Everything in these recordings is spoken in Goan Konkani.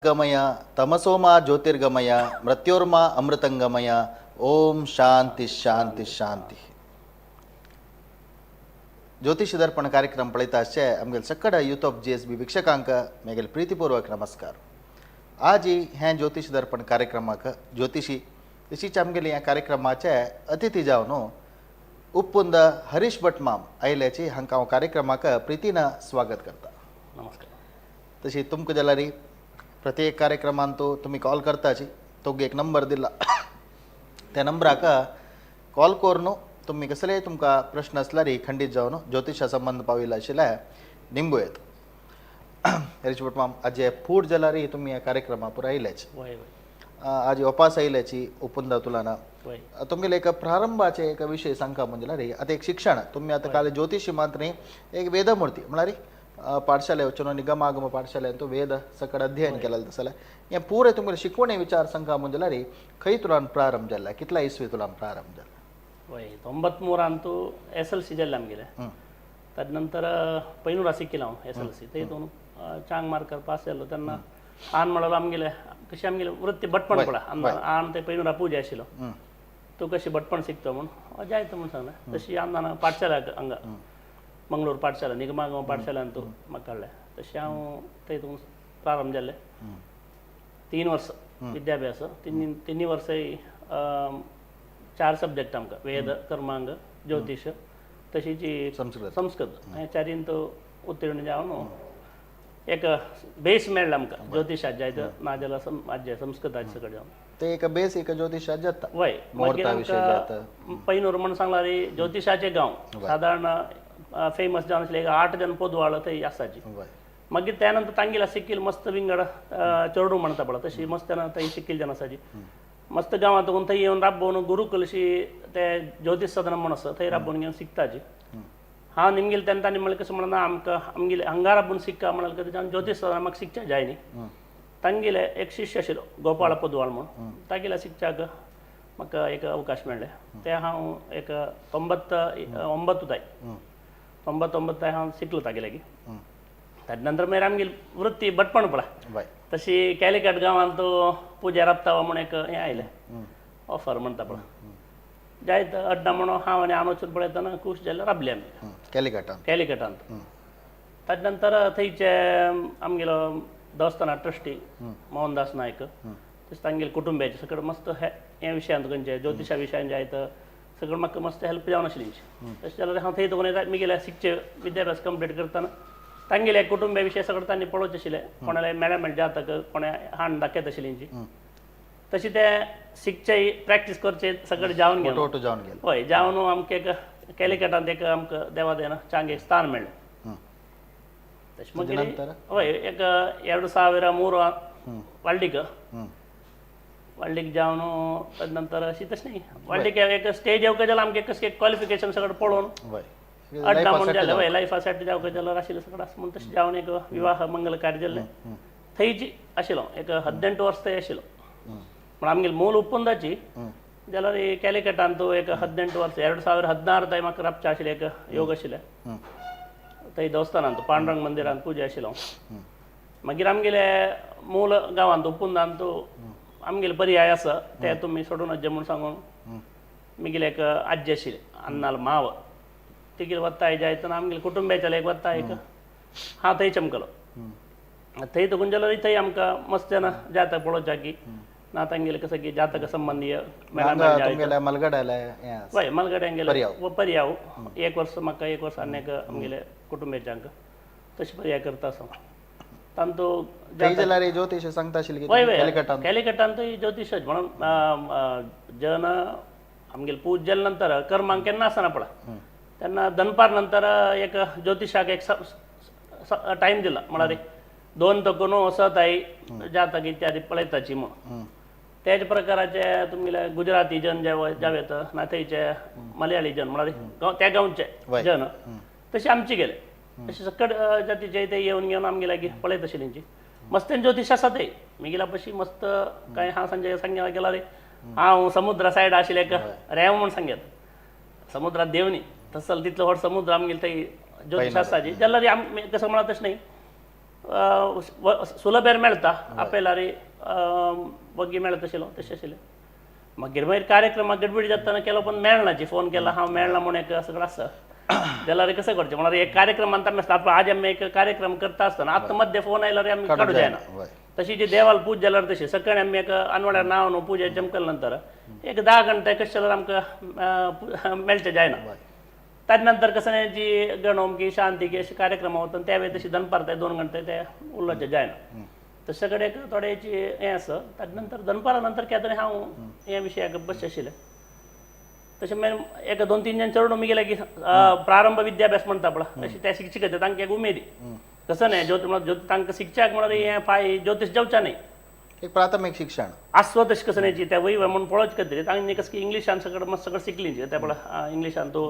ಗಮಯ, ತಮಸೋಮ ಜ್ಯೋತಿರ್ಗಮಯ, ಮೃತ್ಯೋರ್ಮ ಅಮೃತಂಗಮಯ. ಓಂ ಶಾಂತಿ ಶಾಂತಿ ಶಾಂತಿ. ಜ್ಯೋತಿಷ ದರ್ಪಣ ಕಾರ್ಯಕ್ರಮ ಪಳಿತಾ ಆಸೆ आमगेले सकड यूथ ऑफ जीएसबी वीक्षकांक मेगेले प्रीतिपूर्वक नमस्कार. आज हें ज्योतिष दर्पण कार्यक्रमाक ज्योतिषी तशीच आमगेले ह्या कार्यक्रमाचे अतिथी जावन उप्पुंद हरीश भट माम आयल्याची हांकां हांव कार्यक्रमाक प्रितीन स्वागत करता. नमस्कार. तशी तुमकां जाल्यार प्रत्येक कार्यक्रमांत तुमी कॉल करताची, तोगे एक नंबर दिला, त्या नंबराक कॉल करून तुमी कसलेय तुमकां प्रश्न आसल्यार खंडीत जावन ज्योतिशा संबंद पाविल्लो आशिल्ले निंबू येत. हरीश भट माम, आज फूड जाल्यार तुमी ह्या कार्यक्रमा पुरा आयल्याची. वय वय. आज ओपास आयल्याची उपंदा तुलाना. वय. तुमगेले एक प्रारंभाचे एक विशय सांगका म्हणजे रे, आतां एक शिक्षण तुमी आतां काल ज्योतिषी मात्र न्ही, एक वेदमूर्ती म्हळ्यार पाठशाले वचून निगमागम पाठशाले तो वेद सकड अध्ययन केलें तसं हें पुरें तुमगेले शिकवणे विचार सांगका म्हणजे रे, खंय तुलान प्रारंभ जाला, कितला इसवी तुलान प्रारंभ जाला? वय, 93 एस एल सी जाल्लें आमगेलें. तदनंतर पैनूरा सिक्किल हांव एस एल सी थंय चांग मार्कर पास जालो. तेन्ना आन म्हणलो आमगेले कशी आमगेले वृत्ती भटपण पळा आन ते पैनुरा पूजा आशिल्लो, तूं कशी भटपण शिकतो म्हूण जायत म्हूण सांगलें. तशी आमदार पाठशाला हांगा मंगळूर पाठशाला निगमागम पाठशालान तूं म्हाका काडलें. तशें हांव थंय तूं प्रारंभ जाल्लें. 3 वर्स विद्याभ्यास, तिन्ही वर्सय चार सब्जेक्ट आमकां, वेद, कर्मांग, ज्योतिष तशीच संस्कृत. संस्कृत. हे चारीन तो उत्तीर्ण जावन एक बेस मेळ्ळा आमकां ज्योतिषात जायत नाजाल्यार आज्जे संस्कृताचे सगळें जावन. ते एक बेस एक ज्योतिषात जाता. वय, मागीर मुहूर्ता विशय जाता. आमकां पैनूर म्हण सांगला रे, ज्योतिषाचे गांव सादारण फेमस जावन आसले, एक 8 जण पोदवाळ थंय आसाची. मागीर त्यानंतर तांगेला सिक्कील मस्त विंगड चेडूं म्हणटा पळय, तशी मस्त थंय सिक्कील जन आसाची. मस्त गांवांत थंय येवन राबोवन गुरुकुलशी ते ज्योतिष सदन म्हण आसा, थंय राबोवन घेवन शिकताची. हांव निमगेले तेन्ना तांणी म्हणलें, कशें म्हणून आमकां आमगेले हांगा राबून शिक्का म्हणल्यार कशें, ज्योतिष सदन म्हाका शिकच्या जाय न्ही. तांगेले एक शिष्य आशिल्लो गोपाळ पोदवाळ म्हूण, तागेल्या शिकच्याक म्हाका एक अवकाश मेळ्ळें. ते हांव एक 99 ताय, 99 हांव शिकलो तागे लागीं. ताजे नंतर मागीर आमगेली वृत्ती भटपण पळय, तशी कॅलिकट गांवांत पुजा राबता म्हूण एक हें आयलें, ऑफर म्हणटा पळय, जायत अड्डा म्हणून हांव आनी हांव वचून पळयतना खूश जाल्यार राबले आमी. कॅलिकटान. कॅलिकटांत. ताजे नंतर थंयचे आमगेलो देवस्थाना ट्रस्टी मोहनदास नायक, तशें तांगेले कुटुंबियाचे सगळें मस्त हे हे विशयांत, खंयचे ज्योतिशा विशयान जायत सगळें म्हाका मस्त हेल्प जावन आशिल्ली. तशें जाल्यार हांव थंय तुका मुगेले शिकचे विद्याभ्यास कंप्लीट करतना तांगेले कुटुंबिया विशय सगळें तांणी पळोवचें आशिल्लें. कोणाले मेळ्या मेळ जातक कोणा हाण दाखयत आशिल्ली, तशी ते शिकचे प्रॅक्टीस करचे सगळें जावन घेवन ओटो जावन गेलो. हय, जावन आमकां एक कॅलिकटांत एक आमकां देवा देना चांग एक स्थान मेळ्ळें. तशें मागीर नंतर? हय, एक 2003 वाल्डीक वाल्डीक जावन तद नंतर अशी तशें न्ही, वाल्डीक एक स्टेज येवका जाल्यार आमकां कशें एक क्वॉलिफिकेशन सगळें पळोवन अड्डा म्हूण जालें. हय, लायफा सेट जावका जाल्यार आशिल्लें सगळें आसा म्हूण तशें जावन एक विवाह मंगल कार्य जाल्लें. थंयची आशिल्लो एक 18 वर्स थंय आशिल्लो. पूण आमगेली मूल उप्पुंदाची जाल्यार कॅलिकटांत एक 18 वर्स, 2016 थंय म्हाका राबचें आशिल्लें, एक योग आशिल्लें. थंय देवस्थानांत पांडुरंग मंदिरांत पुजा आशिल्लो. मागीर आमगेले मूल गांवांत उप्पुंदांत आमगेले पर्याय आसा ते तुमी सोडून वचचे म्हूण सांगून मिगेले एक आजी आशिल्ली अन्नाल माव, तिगेले वत्ताय जायतना आमगेले कुटुंबियाच्या एक वत्ताय एक हांव थंय चमकलो. थंय तुकून जाल्यार थंय आमकां मस्त जाणां जातक पळोवच्या की ना तांगेले कसं की जातक संबंदीय मेळा हांगा मेळ. तुमगेल्या मलगडाले हें आसा. वय, मलगडे आमगेले पर्याव. पर्याव, एक वर्स म्हाका, एक वर्स आनी एक आमगेले कुटुंबियाच्यांक तशें पर्याय करता आसा तांतू. थंय जाल्यार ज्योतिष सांगता आशिल्ली वय वय. कॅलिकटान. कॅलिकटान ज्योतिशच म्हणून जन आमगेले पूज जाले नंतर कर्मांक केन्ना आसना पळय, तेन्ना दनपार नंतर एक ज्योतिशाक एक टायम दिला, म्हळ्यार 2 तकून वसताय जातक इत्यादी पळयताची म्हूण. त्याच प्रकाराचे तुमगेले गुजराती जन जे जावं येता ना, थंयचे मलयाळी जन, म्हळ्यार त्या गांवचे जन, तशे आमचे गेले, तशे सकट जातीचे ते येवन घेवन आमगे लागीं पळयत आशिल्ली. मस्त ज्योतिश आसा ते मिगेला पशी मस्त काय हांव सांजे सांगे गेला रे, हांव समुद्रा सायड आशिल्ले एक रेंव म्हूण सांगेत, समुद्रात देव न्ही तसो तितलो व्हड समुद्र आमगेले थंय ज्योतिश आसाची जाल्यार आम कसं म्हणा तशें न्ही. सुलभेर मेळटा आपल्यार वग्गी मेळत आशिल्लो तशें आशिल्लें. मागीर मागीर कार्यक्रमाक गडबडी जातना केलो पण मेळना जी फोन केला हांव मेळना म्हूण एक सगळं आसा जाल्यार कसं करचें म्हणल्यार एक कार्यक्रमान आमी आसता आज आमी एक कार्यक्रम करता आसतना आतां मध्य फोन आयल्यार आमी काडू जायना. तशी जी देवाला पूजा जाल्यार तशी सकाळी आमी एक अनवाड्यार नाव न्हू पुजा चमकल नंतर एक 10 घंटे कशें जाल्यार आमकां मेळचें जायना. ताजे नंतर कसं नाही जी गणोम की शांती की अशे कार्यक्रम होता त्यावेळी तशी दनपार ते 2 घंटे ते उल्लाचे जायना. तशे कडेन एक थोड्याची हें आसा. ताजे नंतर दनपारा नंतर केन्ना तरी हांव हे विशयाक बसचें आशिल्लें. तशें मागीर एक 2-3 जण चेडूं गेले की प्रारंभ विद्याभ्यास म्हणटा पळय अशी ते शिक्षक तांकां एक उमेदी कसं नाही ज्योती म्हणल्यार ज्योती तांकां शिक्षक म्हणल्यार हें फाय ज्योतिश जावचें न्ही एक प्राथमिक शिक्षण आसतो तशें कसं नाही त्या वय म्हणून पळोवच करतली तांणी कसं की इंग्लिशान सगळं मस्त सगळं शिकली त्या पळय इंग्लिशान तो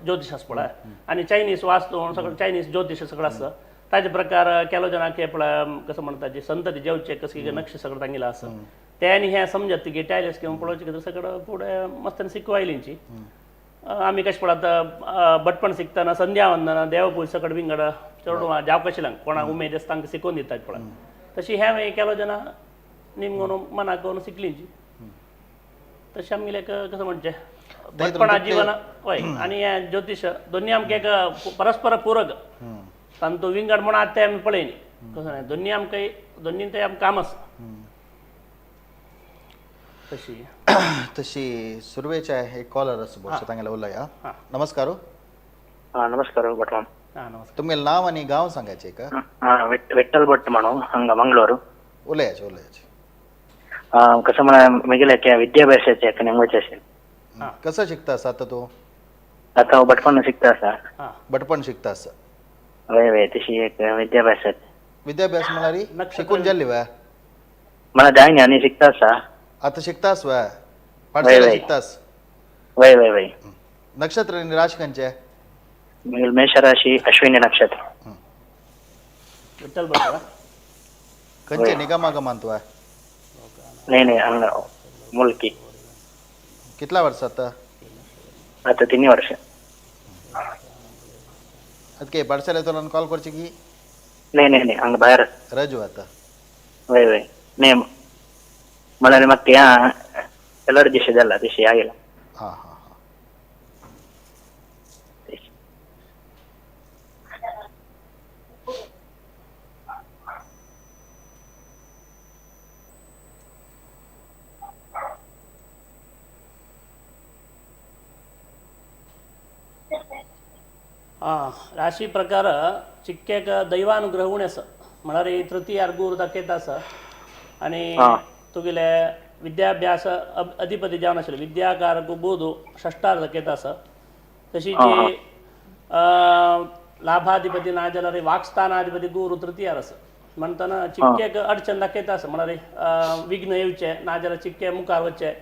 ज्योतिश आसा पळय आनी चायनीज वाचतो सगळं चायनीज ज्योतिश सगळं आसता ताजे प्रकार केलो जणांक हे पळय कसं म्हणटा जे संतती जेवचे कसं नक्ष सगळं तांगेलं आसा ते आनी हें समजत की टायलेस किंवा पळोवचें कितें सगळं फुडें मस्त शिकवायलींची. आमी कशें पळय आतां भटपण शिकतना संध्या वंदना देवपूज सगळं विंगड चेडवां जावं कशें कोणाक उमेद आसता तांकां शिकोवन दितात पळय तशी हें केलो जेन्ना निमगून मनाक करून शिकलींची तशें आमगेलें एक कसं म्हणचें भटपणा जीवन हय आनी हें ज्योतिश दोन्ही आमकां एक परस्पर पूरक तांतू विंगड म्हूण आतां तें आमी पळयनी कसं न्हय दोन्ही आमकां दोन्ही तें आमकां काम आसा तशी. तशी सुरवेच्या एक कॉलर आसा बहुशा तांगेले उलया. नमस्कार. हा नमस्कार भट. हां नमस्कार. तुमगेलें नाव आनी गांव सांगायचें का? हा विठ्ठल भट म्हणून हांगा मंगळूर. उलयाचे उलयाचे. कसं म्हणा म्हगेले विद्याभ्यासाचे निमगचे असेल. कसं शिकता आसा आतां तूं? आता हांव भटपण शिकता आसा. भटपण शिकता आसा. वय वय तशी एक विद्याभ्यासाचे. विद्याभ्यास म्हळ्यार शिकून जाल्ली वय? मला जायना आनी शिकता आसा. आतां शिकतास वय? पाठशाला शिकतास? वय वय वय. नक्षत्र आनी राश खंयचे? म्हगेले मेष राशी अश्विनी नक्षत्र. विठ्ठल भट खंयचे निगमागमांत वय? नाही नाही हांगा मुलकी. कितला वर्स आतां? आता 3 वर्ष. अदके पाठशालेंतल्यान कॉल करची की? नाही नाही नाही हांगा भायर. रजू आता. वय वय नाही म्हळ्यार म्हाका एलर्जी शी जाला तशी आयला. हां हां हां. राशी प्रकार चिक्केक दैवानुग्रह उणें आसा म्हळ्यार तृतीयार गुरू दाखयता आसा आनी तुगेले विद्याभ्यास अधिपती जावन आशिल्ले विद्याकारक बुध षष्ठार दाखयता आसा. तशी जी लाभाधिपती ना जाल्यार वाक्स्थानाधिपती गुरू तृतीयार आसा म्हणटना चिक्केक अडचण दाखयता आसा म्हळ्यार विघ्न येवचें ना जाल्यार चिक्के मुखार वचचें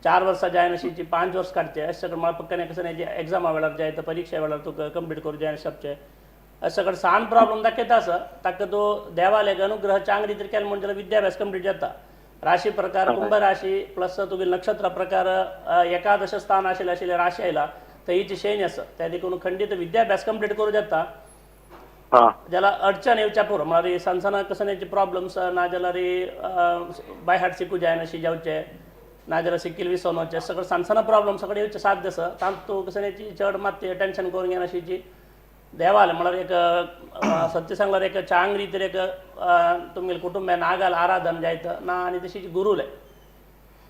4 वर्सां जायना अशी 5 वर्स काडचें अशें सगळें म्हाका पक्काने कसं नाही एग्जामा वेळार जाय तर परीक्षा वेळार तुका कंप्लीट करूं जायना शकचें अशें सगळें सान प्रॉब्लम दाखयता आसा. ताका तो देवाले अनुग्रह चांगली तरी केलो म्हण जाल्यार विद्याभ्यास कंप्लीट जाता. राशी प्रकार कुंभ राशी प्लस तुगे नक्षत्र प्रकार एकादश स्थान आशिल्लें आशिल्लें राशी आयला तर हिची शेणी आसा त्या देखून खंडीत विद्याभ्यास कंप्लीट करूं जाता. ज्याला अडचण येवच्या पुरो म्हळ्यार सनसना कसं प्रॉब्लम्स ना जाल्यार बाय हार्ट शिकू जायना अशी जावचें ना जाल्यार शिकील विसोन वचचें सगळं सनसना प्रॉब्लम सगळें येवचें साध्य आसा. तातूंत कसं चड मात टेंशन करून घेना अशी देवाले म्हळ्यार एक सत्य सांगल्यार एक चांगली तर एक तुमगेले कुटुंबा नागाल आराधन जायत ना आनी तशीच गुरुले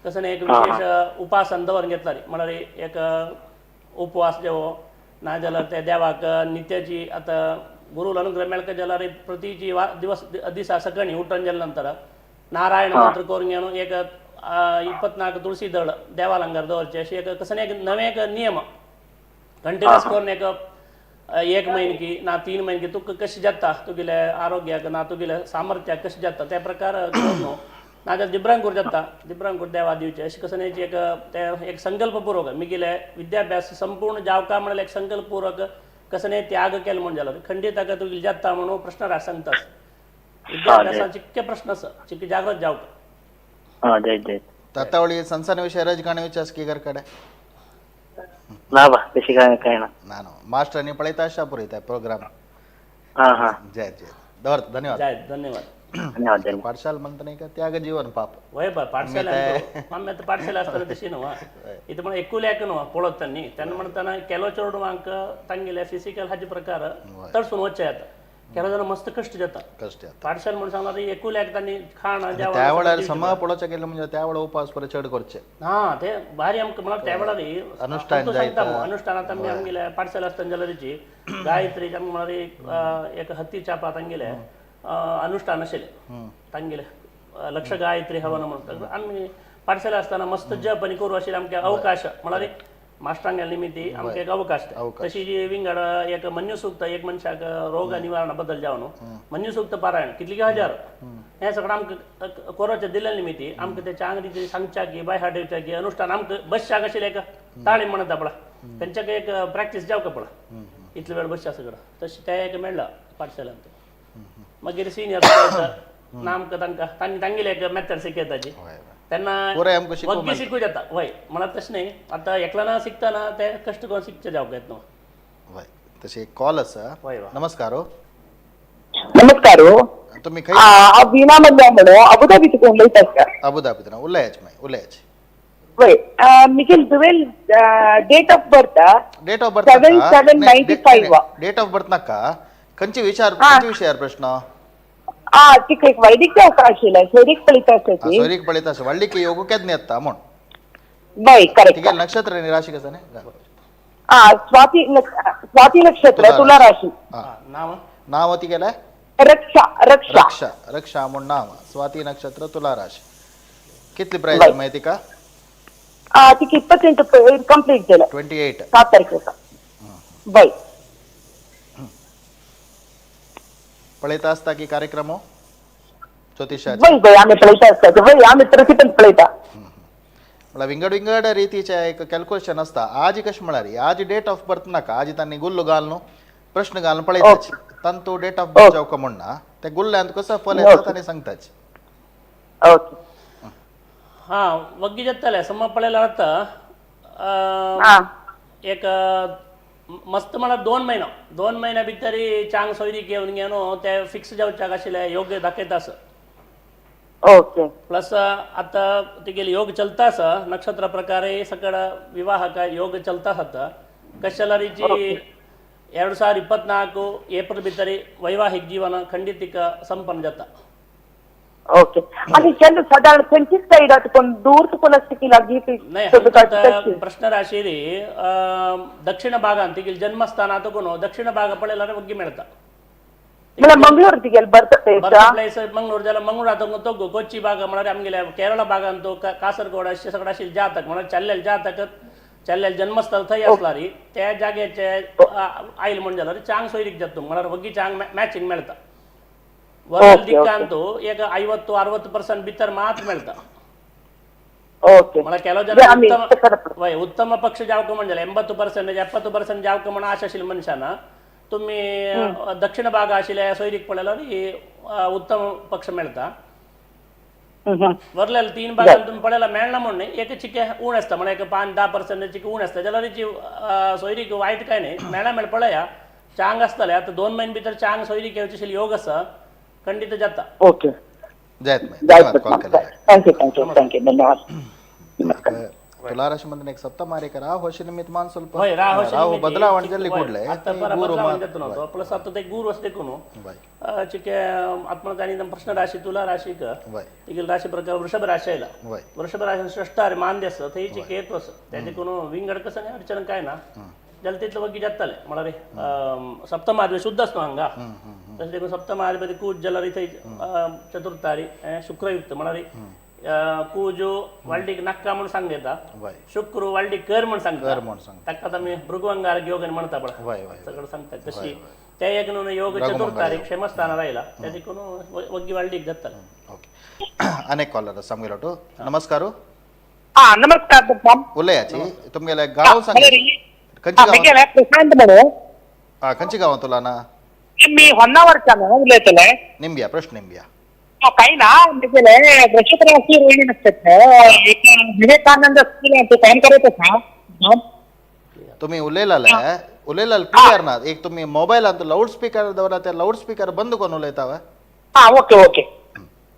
कसं एक विशेष उपासन दवर घेतला म्हळ्यार एक उपवास जेवो ना जाल्यार त्या देवाक नित्याची आतां गुरुल अनुग्रह मेळका जाल्यार प्रतिची दिवस दिसा सकाळी उठून गेल्या नंतर नारायण मंत्र करून घेवन एक 24 तुळशी दळ देवालंगार दवरचे अशी एक कसं एक नवें एक नियम कंटिन्यूस करून एक 1 महिने की ना 3 महिने की तुका कशें जाता तुगेले आरोग्याक ना तुगेले सामर्थ्याक कशें जाता त्या प्रकार करून नाजाल्यार दिब्रांकूर जाता दिब्रांकूर देवा दिवचें अशें कसं एक ते एक संकल्पपूर्वक मिगेले विद्याभ्यास संपूर्ण जावका म्हळ्यार एक संकल्पपूर्वक कसं त्याग केलो म्हूण जालो खंडीत ताका तुगेले जाता म्हणून प्रश्न राज सांगतास विद्याभ्यासात चिक्के प्रश्न आसा चिक्के जागृत जावका. जय जय. तातावळी संसार विषय रज गाणे विचार की घर कडे? ना बा तशी काय काय ना. ना ना मास्टरांनी पळयता आशा पुरयता प्रोग्राम. हां हां. जय जय. दवरता, धन्यवाद. जाय, धन्यवाद. धन्यवाद धन्यवाद. पाठशाल म्हणता नाही का त्याग जीवन पाप. वय बा पाठशाला आमी आतां पाठशाला आसतना तशी न्हू इथं म्हणून एकुल्याक न्हू पळोवत न्ही तेन्ना म्हणटाना केलो चेडवांक तांगेले फिजिकल हाजे प्रकार तडसून वचचे येता, केलो जाल्यार मस्त कश्ट जाता. कष्ट येता. पाठशाला म्हणून सांगला एकुल्याक तांणी खाण जेवण त्या वेळार समा पळोवच्या गेले म्हणजे त्या वेळार उपास परत चड करचे. हा ते भारी आमकां म्हळ्यार त्या वेळार अनुष्ठान सांगता अनुष्ठानात आमी आमगेले पाठशाला आसतना जाल्यार तेची गायत्री आमकां म्हळ्यार एक हत्ती चापा तांगेले अनुष्ठान आशिल्लें तांगेले लक्ष गायत्री हवन म्हणून आमी पाठशाला आसतना मस्त जप आनी करू आशिल्ले आमकां अवकाश म्हळ्यार मास्टरांगे निमित्ती आमकां एक अवकाश. तशी जी विंगड एक मन्युसूक्त एक मनशाक रोग निवारणा बद्दल जावन मन्युसूक्त पारायण कितली हजार हे सगळं आमकां कोरोच्या दिल्या निमित्ती आमकां ते चांगली सांगच्या की बाय हार्ट येवच्या की अनुष्ठान आमकां बसच्याक आशिल्लें एक ताळी म्हणत पळय तेंच्याक एक प्रॅक्टीस जावका पळय इतले वेळ बसच्या सगळं तशें तें एक मेळ्ळा पाठशालांत. मागीर सिनियर ना आमकां तांकां तांणी तांगेले एक मेथड शिकयताची तेन्ना वग्गी शिकू जाता. वय म्हळ्यार तशें न्ही आतां एकल्यान शिकतना ते कश्ट करून शिकचे जावंक येत न्हू. वय तशें एक कॉल आसा. वय वा. नमस्कार. हो नमस्कार. हो तुम्ही खंय? हांव वीणा मल्ल्या म्हणून अबुधाबी तुका उलयता आसता. अबुधाबींतल्यान उलयाच मागीर उलयाच. वय मिगेल तुवें date of birth date of birth 7/7/95. Date of birth नाका. खंयचे विचार खंयचे विशयार प्रश्न? आ तिका एक वैदिक जावपा आशिल्लें, सोयरीक पळयता आसता ती. सोयरीक पळयता आसा व्हडली योग केन्ना येता म्हूण. वय करेक्ट. तिगे नक्षत्र आनी राशी कसं न्ही? आ स्वाती स्वाती नक्षत्र तुला राशी. नाव नाव तिगेलें? रक्षा. रक्षा रक्षा. रक्षा म्हूण नाव. स्वाती नक्षत्र तुला राशी. कितली प्रायस माहिती का? तिका 28 कंप्लीट जालें. 28. 7 तारखेक. वय पळयता आसता की कार्यक्रम ज्योतिषाचे? वय वय आमी पळयता आसता. वय आमी प्रतिपन पळयता. म्हळ्यार विंगड विंगड रितीचे एक कॅल्क्युलेशन आसता. आज कशें म्हळ्यार आज डेट ऑफ बर्थ नाका, आज तांणी गुल्लो घाल न्हू प्रश्न घालून पळयताच तांतू डेट ऑफ बर्थ जावका म्हण ना, ते गुल्ल्यांत कसो फल येता तांणी सांगताच. ओके. हा वग्गी जाताले सम पळयल्यार आतां एक मस्त म्हळ्यार 2 म्हयनो 2 म्हयन्या भितर चांग सोयरीक येवन घेवन ते फिक्स जावच्याक आशिल्ले योग्य दाखयता आसा. ओके. प्लस आतां तिगेली योग चलता आसा नक्षत्र प्रकारे सगळं विवाहाक योग चलता आसा. कशें जाल्यार 2024 एप्रिल भितर वैवाहिक जीवन खंडित तिका संपन्न जाता. ओके. आणि केन्ना सादारण खंयची सायड तुका दूर तुका आसता की लागीं? नाही, प्रश्न राशी दक्षिण भागान तिगेली जन्मस्थान तुका दक्षिण भाग पळयल्यार वग्गी मेळता. म्हळ्यार मंगळूर तिगेले बर्थ प्लेस मंगळूर जाल्यार मंगळूर आतां तो कोच्ची भाग म्हळ्यार आमगेले केरळ भागान तो कासरगोड अशें सगळें आशिल्लें जातक म्हळ्यार चल्लेलें जातक चल्लेलें जन्मस्थळ थंय आसल्यार त्या जाग्याचे आयल म्हण जाल्यार चांग सोयरीक जाता म्हळ्यार वग्गी चांग मॅचिंग मेळता. वरल दिक्कान तो एक 50-60% भितर मात मेळता. ओके. म्हळ्यार ಕೆಲವು ಜನ उत्तम पक्ष जावक म्हण जाल्यार 80% 70% जावक म्हण आशा आशिल्ले मनशान तुम्ही दक्षिण भाग आशिल्ले सोयरीक पळयल्यार उत्तम पक्ष मेळता. वरलेले 3 भागान तुम्ही पळयला मेळना म्हण न्ही, एक चिके उण आसता म्हळ्यार एक 5-10% चिके उण आसता जाल्यार तिची सोयरीक वायट काय न्ही मेळना मेळ पळया चांग आसतले. आतां 2 म्हयने भितर चांग सोयरीक येवचे आशिल्ले योग आसा खंडीत जाता. ओके. जायत मागीर. कॉल केला. Thank you thank you thank you धन्यवाद. तुला राशी मध्ये एक सप्तमारिक राहू अशी निमित्त मान ಸ್ವಲ್ಪ राहू बदलावण जल्ली ಕೂಡಲೇ गुरु प्लस आता ते गुरु असते कोण चिके आत्मकानी प्रश्न राशी तुला राशी तिगेल राशी प्रकार वृषभ राशी आयला. वृषभ राशी श्रेष्ठ अरे मानदेस आसा थंय केतू आसा तेजे कोण विंगड कसं नाही अडचण काय ना जाल्यार तितले वग्गी जाताले म्हळ्यार सप्तमाधिपती शुद्ध आसता हांगा तशें देखून सप्तमाधिपती कूज जाल्यार थंय चतुर्थारी शुक्रयुक्त म्हळ्यार कूज वाल्डीक नाक्का म्हूण सांग येता, शुक्र वाल्डीक कर म्हूण सांगता, ताका आमी भृगवंगार योग म्हणटा पळय सगळं सांगतात. तशी ते एक न्हू योग चतुर्थारी क्षेमस्थानार आयला ते देखून वग्गी वाल्डीक जाताले. ओके. अनेक कॉलर आसा आमगेलो. नमस्कार. नमस्कार. उलयाची तुमगेले गांव सांग. खंयच्या गांवांत? प्रशांत म्हणून. खंयच्या गांवांत उलयना? मी होन्नावरच्यान उलयतले. निमग्या प्रश्न निमग्या. काही ना मिगेले वृषभ राशी रोहिणी नक्षत्र एक विवेकानंद स्कूल काम करत आसा. तुम्ही उलयलाले उलयला क्लियर ना. एक तुम्ही मोबायलान लाऊड स्पीकर दवरा, त्या लाऊड स्पीकर बंद कोण उलयता वा? हा, ओके ओके.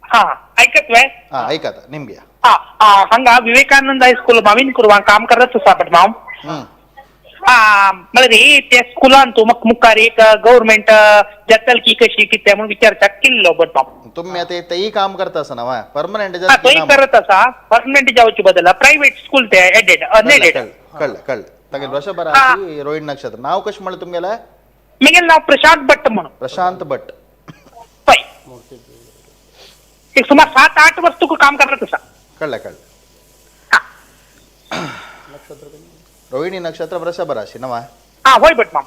हा, ऐकत वे? हा, ऐकात निमगे. हा हा, हांगा विवेकानंद हायस्कूल मावीन कुरवां काम करत आसा बट माम. हा, म्हळ्यार ते स्कुलान तूं म्हाका मुखार एक गव्हर्मेंट जातल की कशी कितें म्हणून विचारचाक केल्लो बट माम. तुम्ही आता तेही काम करता आसना वा परमनंट? हा, थंय करत आसा. परमनंट जावचे बदला प्रायव्हेट स्कूल ते एडेड अनएडेड. कळलं कळलं. तागेल वृषभ राशी, रोहिणी नक्षत्र. नाव कशें म्हणलें तुमगेलें? मिगेल नाव प्रशांत भट्ट म्हणून. प्रशांत भट्ट. पळय, एक सुमार 7-8 वर्स तुका काम करत आसा. कळलं कळलं. रोहिणी नक्षत्र, वृषभ राशी नवा? हा, होय भट माम.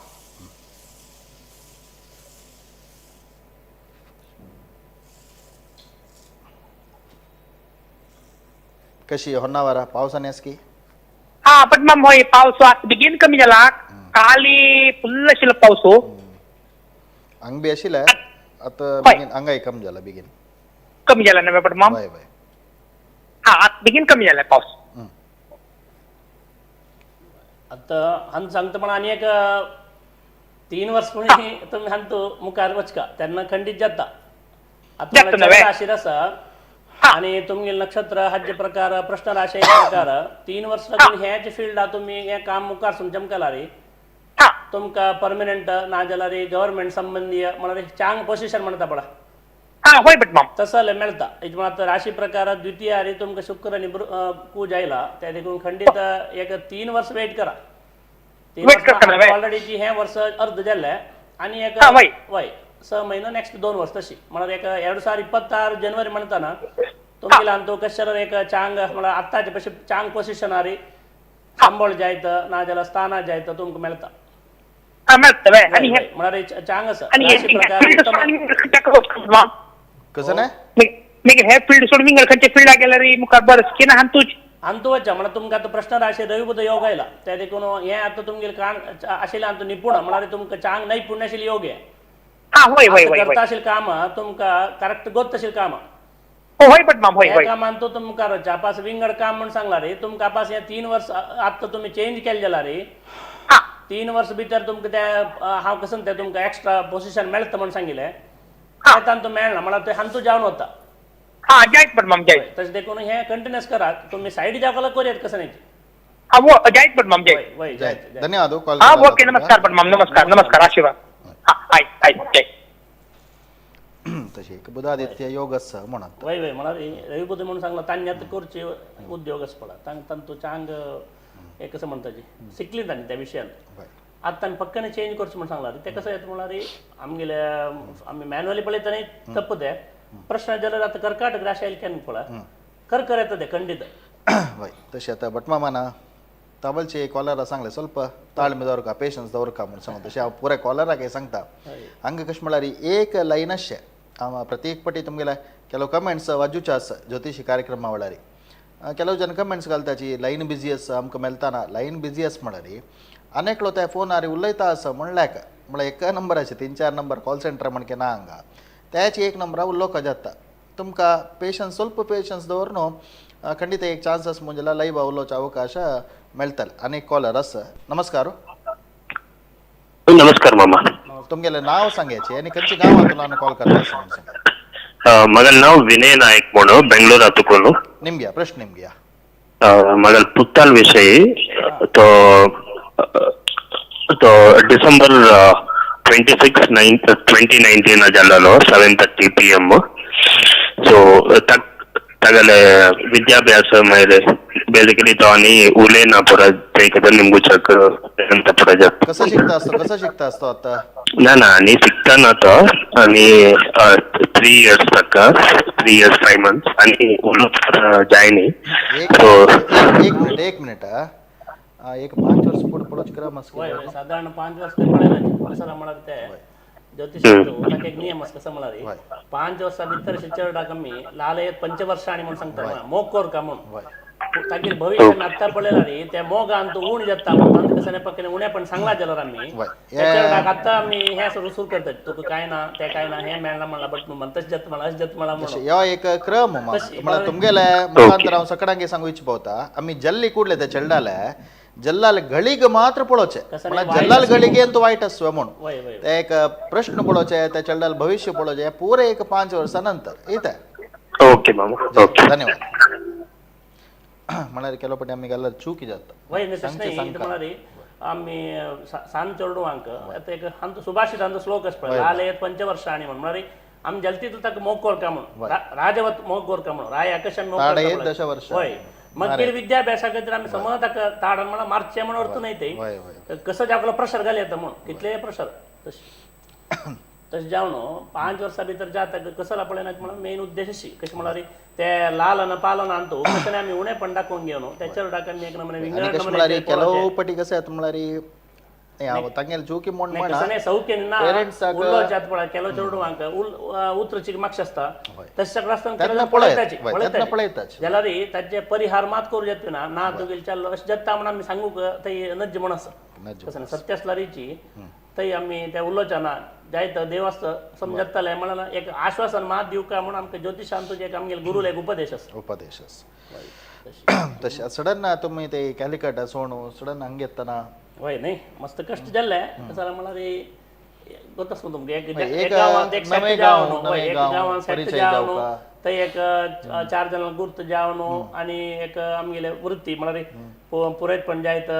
कशी होन्नावरा पावसाने की? हा बट माम, होय, पावस आतां बेगीन कमी जाला. काली फुल्ल आशिल्लो पावस. हांग बी आशिल्लें आतां बेगीन हांगाय कम जाला बेगीन. कमी जाला न्हय बट माम? हय हय. हा, आतां बेगीन कमी जाला पावस. आता हांव सांगता पण आनी एक 3 वर्स पुणी तुमी हांतू मुखार वचका तेन्ना खंडीत जाता. जाता आतां नव्हे? राशीर आसा आणि तुमगेले नक्षत्र हाजे प्रकार, प्रश्न राशी प्रकार, 3 वर्स लागून हेच फिल्डा तुमी हें काम मुखार सून चमकला रे. तुमकां परमनंट ना जाल्यार गव्हर्मेंट संबंधी म्हळ्यार चांग पोझिशन म्हणता पळय. हा, होय बट माम. तसं जाल्यार मेळटा. हेज म्हण आतां राशी प्रकार द्वितीय आनी तुमकां शुक्र आनी कूज आयला ते देखून खंडीत एक 3 वर्स वेट करा. 3 वेट करता नव्हे? ऑलरेडी हें वर्स अर्द जाल्लें आनी एक हा, वय. वय 6 म्हयनो नेक्स्ट 2 वर्स तशी म्हळ्यार एक 2026 जानेवारी म्हणताना तुमगेले अंतू कशें एक चांग म्हळ्यार आत्ताचे पशी चांग पोझिशनारी संबळ जायत ना जाल्यार स्थाना जायत तुमकां मेळटा. हा, मेळटा वे? आनी हे म्हळ्यार चांग आसा आनी राशी प्रकार हे उत्तम. फील्ड सोडून कसं नाही? मागीर हे फील्ड सोडून विंगड खंयचे फिल्डा गेल्यार मुखार बरें स्किन हातूच? अंतू वच्चा म्हळ्यार तुमकां आतां प्रश्न राशी रविबुध योग आयला ते देखून हें आतां तुमगेलें काण आशिल्लें अंतू निपूण म्हळ्यार तुमकां चांग नैपुण्य आशिल्लें योग हें. हा, होय होय होय. करता आशिल्लें काम तुमकां करेक्ट गोत आशिल्लें काम. होय बट माम, होय ह्या होय. कामान तो तुमकां रोवचें आपास विंगड काम म्हूण सांगला रे तुमकां. आपास हें 3 वर्स आतां तुमी चेंज केलें जाल्यार रे 3 वर्स भितर तुमकां तें हांव कसं तें तुमकां एक्स्ट्रा पोझिशन मेळटा म्हूण सांगिल्लें तें तांतूं मेळना म्हळ्यार तें हांतू जावन वता. हा, जायत बट माम, जायत. तशें देखून हें कंटिन्यूस करात तुमी सायड जावं करयात कसं न्ही. हा, वो जायत बट माम, जायत. वय वय, जायत. जायत. धन्यवाद कॉल. हा, ओके. नमस्कार बट माम, नमस्कार नमस्कार, आशीर्वाद. हा, आयत आयत, जय. तशी एक बुधादित्य योग आसा म्हणत. वय वय, म्हळ्यार रविबुद्ध म्हणून सांगला तांणी आतां करचे उद्योग आसा पळय तांतू चांग एक कसं म्हणताची शिकली तांणी त्या विशयान. आतां तांणी पक्क्याने चेंज करचें म्हूण सांगला तें कसं येता म्हळ्यार आमगेले आमी मॅन्युअली पळयता न्ही तप्प तें प्रश्न जाल्यार आतां कर्काटक राशी आयले केन्ना पळय करकर येता तें खंडीत. वय, तशें आतां भटमामा ना ताबलचे कॉलरा सांगलें ಸ್ವಲ್ಪ ताळमे दवरका, पेशन्स दवरका म्हूण सांगता. तशें हांव पुराय कॉलराक हें सांगता. हांगा कशें म्हळ्यार एक लायन आसचें हांव प्रत्येक पटी तुमगेले ಕೆಲವು कमेंट्स वाजूचे आसा ज्योतिषी कार्यक्रमा वेळार. ಕೆಲವು ಜನ कमेंट्स घालताची लायन बिजी आसा, आमकां मेळटाना. लायन बिजी आसा म्हळ्यार आनी एकलो त्या फोनार उलयता आसा म्हणल्याक म्हळ्यार एका नंबराचे 3-4 नंबर कॉल सेंटर म्हणके ना हांगा. त्याच एक नंबरा उलोवका जाता. तुमकां पेशन्स ಸ್ವಲ್ಪ पेशन्स दवर न्हू, खंडीत एक चान्स आसा म्हणजे लायव्ह उलोवचो अवकाश मेळटलो. आनी एक कॉलर आसा. नमस्कार. नमस्कार मामा. तुमगेलें नाव सांगायचें आनी खंयच्या गांवांतल्यान कॉल करता अशें म्हणून सांगा. मगल नाव विनय नायक म्हणून बेंगलोर आतुकोनु. निमग्या प्रश्न निमग्या. मगल पुत्ताल विषयी तो तो डिसेंबर 26 9 2019 जाल्लो 7:30 PM. So ತಗಲೆ ವಿದ್ಯಾಭ್ಯಾಸ ಮೇಲೆ बेसिकली तो आणि उलेना पुरा ते निमगु चक्र ಅಂತ ಪುರ जात. कसं शिकता असतो, कसं शिकता असतो आता? ना ना, आणि शिकताना तो आणि 3 इयर्स तक, 3 इयर्स 5 मंथ्स आणि उलोप जायनी. एक सो एक मिनिट, एक मिनिट. हा, एक 5 वर्ष पुढे पडोच करा मस्त. वय वय, साधारण 5 वर्स ते पळयला कसं म्हळ्यार ते ज्योतिषांतु ताका एक नियम आसा कसं म्हळ्यार 5 वर्सां भितर चेरडा कमी लालयत पंचवर्षांनी म्हणून सांगता मोग कोरका म्हणून तागेर भविष्य आमी आत्तां पळयला रे त्या मोगान तो उण जाता म्हणून कसं नाही पक्के उणे पण सांगला जाल्यार आमी वय. त्या चेरडाक आत्तां आमी हें सुरू सुरू करतात तुका काय ना तें काय ना हें मेळना म्हणला बट म्हणतच जाता म्हणला अशें जाता म्हणला म्हणून. यो एक क्रम तशी- म्हळ्यार तुमगेले मुखांतर हांव सकडांक सांगू इच्छा पावता. आमी जल्ली कुडले ते चेडडाले जल्लाल घळीग मात्र पळोवचें कसं म्हळ्यार नाही, जल्लाल वायट घळीगे अंतू वायट आसू म्हणून वय वय ते एक प्रश्न पळोवचे, त्या चेडवाल भविष्य पळोवचें पुरे एक 5 वर्सां नंतर येता. ओके मामा, ओके. धन्यवाद. म्हळ्यार केलो पटी आमी घाल्यार चुकी जाता. वय नाही तशें सांगचें नाही. सांगका. म्हळ्यार आमी सान चेडवांक आतां एक हांचो सुभाषित हांचो श्लोक आसा पळय, लालयत पंचवर्षाणी म्हणून. म्हळ्यार आमी जलतीतलो ताका मोग कोरका म्हणून, राजवत मोग कोरका म्हणून, राय आकाशान मोग कोरका ताडयेत म्हणून. दशवर्षाणी. वय, मागीर विद्याभ्यासा खातीर आमी समज ताका ताडन म्हणा मारचें म्हणून अर्थ नाही ते. वय वय कसं जे प्रेशर घाल येता म्हणून कितलेय प्रेशर तशें तशें जावन 5 वर्सां भितर जाता कसं पळयना म्हणून मेन उद्देश अशी कशें म्हळ्यार ते लालन पालन आणतो कसं आमी उणेपण दाखोवन घेवन त्या चेडवाक आमी एक नमुने आनी विंगड कशें नमुने म्हळ्यार ते ಕೆಲವು पळोवचें. पटी कशें जाता म्हळ्यार हें तांगेलें चुकी म्हूण नाही, म्हणा कसं नाही सौख्य ना Parents आक- उल्लो जात पळय केलो चेडवांक उत्रची मागशे आसता तशें सगळं आसतना तेन्ना केलो पळयत, पळयताची वय, तेन्ना पळयताची. जाल्यार ताचे परिहार मात करूं जाता ना ना तुगेली चाललो अशें जाता म्हणून आमी सांगूंक थंय नज्ज म्हण आसा. नज्ज. कसं नाही सत्य आसल्यारीची थंय आमी ते उलोवचे ना जायत देव आसता समजतले म्हणून एक आश्वासन मात दिवका म्हणून आमकां ज्योतिशान तुजें एक आमगेले गुरूल एक उपदेश आसा. उपदेश आसा. तशें सडन तुमी ते कॅलिकट सोणू सडन हांगा येतना वय न्ही मस्त कश्ट जाल्ले कसं म्हळ्यार गोतास न्हू तुमकां एक एक एक गांवांत एक नवे सेट गांव, जावन वय, नवे एक गांव, गांवांत सेट परिचय जावन जावका. थंय एक 4 जाणां गुर्त जावन आनी एक आमगेले वृत्ती म्हळ्यार पुरोयतपण जायत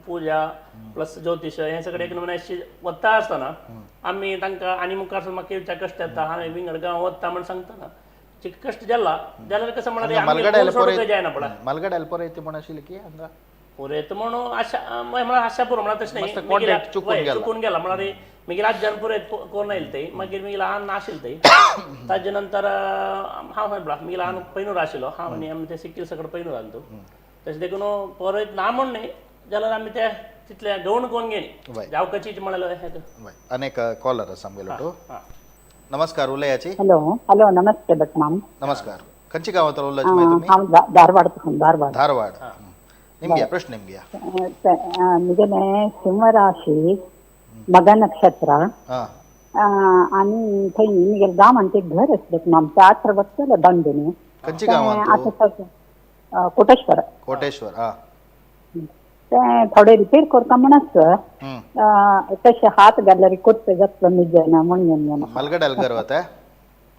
पुजा प्लस ज्योतिश हें सगळें एक नमुने अशी वता आसतना आमी तांकां आनी मुखार म्हाका येवच्या कश्ट येता हांवें विंगड गांव वता म्हण सांगतना कश्ट जाला जाल्यार कसं म्हळ्यार आमगेलें मालगड्याला कोण सोडूंक पोरयत जायना पळय मालगड्याला पोरयत म्हण आशिल्ली की हांगा पुरेत म्हणून आशा म्हळ्यार आशा पुरो म्हळ्यार तशें मस्त न्ही contact चुकून वय, गेला. चुकून गेला म्हळ्यार मागीर आज्यान पुरेत कोण आयल थंय मागीर मागीर लहान आशिल्ले थंय ताजे नंतर हांव खंय पळय मागीर लहान पैनूर आशिल्लो हांव आनी आमी ते सिक्कील सगळें पैनूर आसलो तशें देखून पोरयत ना म्हण न्ही जाल्यार आमी ते तितले गवण कोण वय. घेनी जावकाची म्हळ्यार हें वय अनेक कॉलर आसा आमगेलो तो. हां. नमस्कार उलयाची. हॅलो हॅलो नमस्ते भट माम. नमस्कार, खंयची गांवांत उलयाची मागीर तुमी? हांव धारवाड पासून, धारवाड. धारवाड. निमगया प्रश्न निमगया. म्हगेलें सिंहराशी मघ नक्षत्र. हां. आनी थंय म्हगेल्या गांवांत एक घर आसलें माम, ते आत्र वचतलें बांदून. खंयची गांवांत? आतां कोटेश्वर. कोटेश्वर. हां. तें थोडें रिपेर करता म्हण आसा. तशें हात घातल्यार कोत्ते जातलो निजेना म्हणून घेवन. मलगड्याला घर वता?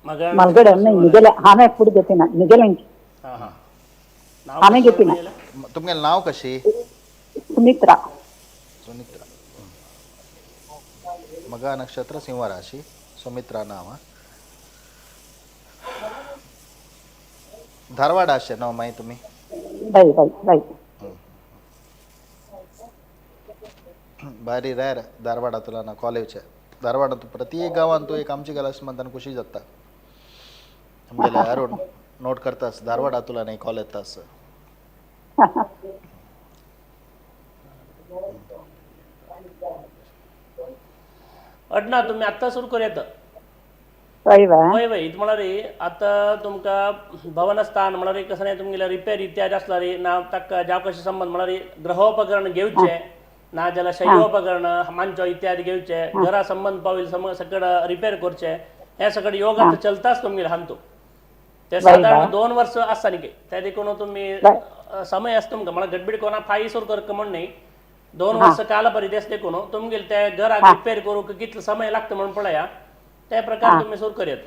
मग मलगडे न्हय म्हगेलें हांवें फुडें घेतिना म्हगेलें. हां हां हांवें घेतिना. तुमगेलें नांव कशी? सुमित्रा. सुमित्रा. मघा नक्षत्र, सिंह राशी, सुमित्रा नाव. हा, धारवाड आशे नाव मागीर तुमी? बाय बाय बाय. भारी रेर धारवाडांतल्यान कॉलेज धारवाडांत प्रत्येक गांवांत एक आमची गेल्यार म्हणटान खुशी जाता. आमगेले अरुण नोट करतास धारवाडांतल्यान एक कॉल येता. अडना तुमी आत्तां सुरू करूं येता. हय वा. वय वय इत म्हळ्यार आतां तुमकां भवनस्थान म्हळ्यार कसं नाही तुमगेले रिपेर इत्यादी आसल्यार ना ताका ज्या कशें संबंद म्हळ्यार ग्रहोपकरण घेवचे ना जाल्यार शयोपकरण मांचो इत्यादी घेवचे, घरा संबंद पाविल सगळं रिपेर करचे, हे सगळं योग आतां चलताच तुमगेले हांतू ते सादारण 2 वर्स आसता न्ही त्या देखून तुमी समय आसता तुमकां म्हळ्यार गडबीड कोणा फायी सुरू करक म्हण न्ही 2 वर्स काल परिदेश देखून तुमगेले ते घराक रिपेर करूंक कितलो समय लागता म्हणून पळया, त्या प्रकार तुम्ही सुरू करूयात.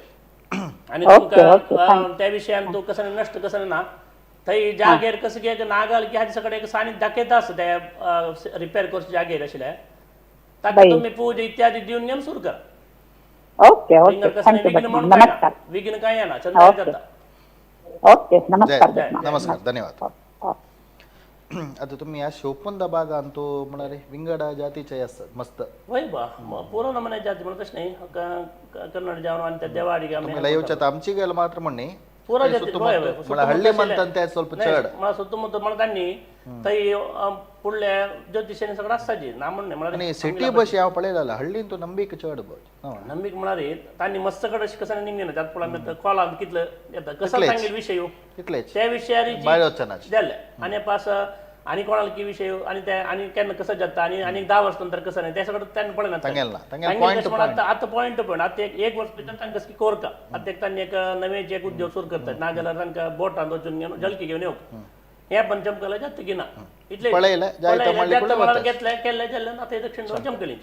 आणि तुमकां त्या विशयान तूं कसं नष्ट कसं ना थंय जागेर कसं की नागाल की हाजे सगळें एक सानिध्य दाखयता आसता त्या रिपेर करच्या जागेर आशिल्ल्या ताका तुम्ही पूजा इत्यादी दिवन घेवन सुरू करा. ओके ओके कसं thank you विघ्न भट म्हणून माम. काय ना नमस्कार. विघ्न काय येना चंद्र जाता. ओके नमस्कार जय भट माम. नमस्कार, धन्यवाद. आता तुम्ही ह्या शिवपुंदा बागान तो म्हळ्यार विंगड जातीचे आसतात मस्त. वय बा पुरो नमने जाती म्हणून तशें न्ही कन्नड जावन आनी त्या देवाडी तुमगेला येवच्या आतां आमची गेल मात्र म्हण न्ही पुरो जाती वय वय म्हळ्यार हल्ली म्हणटात ते ಸ್ವಲ್ಪ चड मला सुತ್ತमुತ್ತ म्हणा त्यांनी थंय फुडल्या ज्योतिषांनी सगळं आसताची ना म्हण न्ही आनी म्हळ्यार सिटी बस हांव पळयलें हल्लीन तूं नंबीक चड बस नंबीक म्हळ्यार तांणी मस्त कडेन अशें कसं निमगे ना त्यात पळय कॉलान कितलं येता कसं तितलेच. सांगेल विशय तितलेच त्या विशयारी भायर वचनाच जाल्ले आनी पास आनी कोणाला की विशय आनी ते आनी केन्ना कसं जाता आनी आनी 10 वर्स नंतर कसं नाही ते सगळं त्यांनी पळयना तांगेल ना तांगेल पॉयंट टू पॉयंट. आतां पॉयंट टू पॉयंट आतां एक वर्स भितर तांकां कसली कोरका आतां एक तांणी एक नवें एक उद्योग सुरू करतात ना जाल्यार तांकां बोटान वचून घेवन जलकी घेवन येवंक हे पण चमकलं जात की ना इतले पळयलें, जायता म्हणलें फुडें वता. घेतलें केल्लें जाल्लें आतां दक्षिण दवरून चमकली.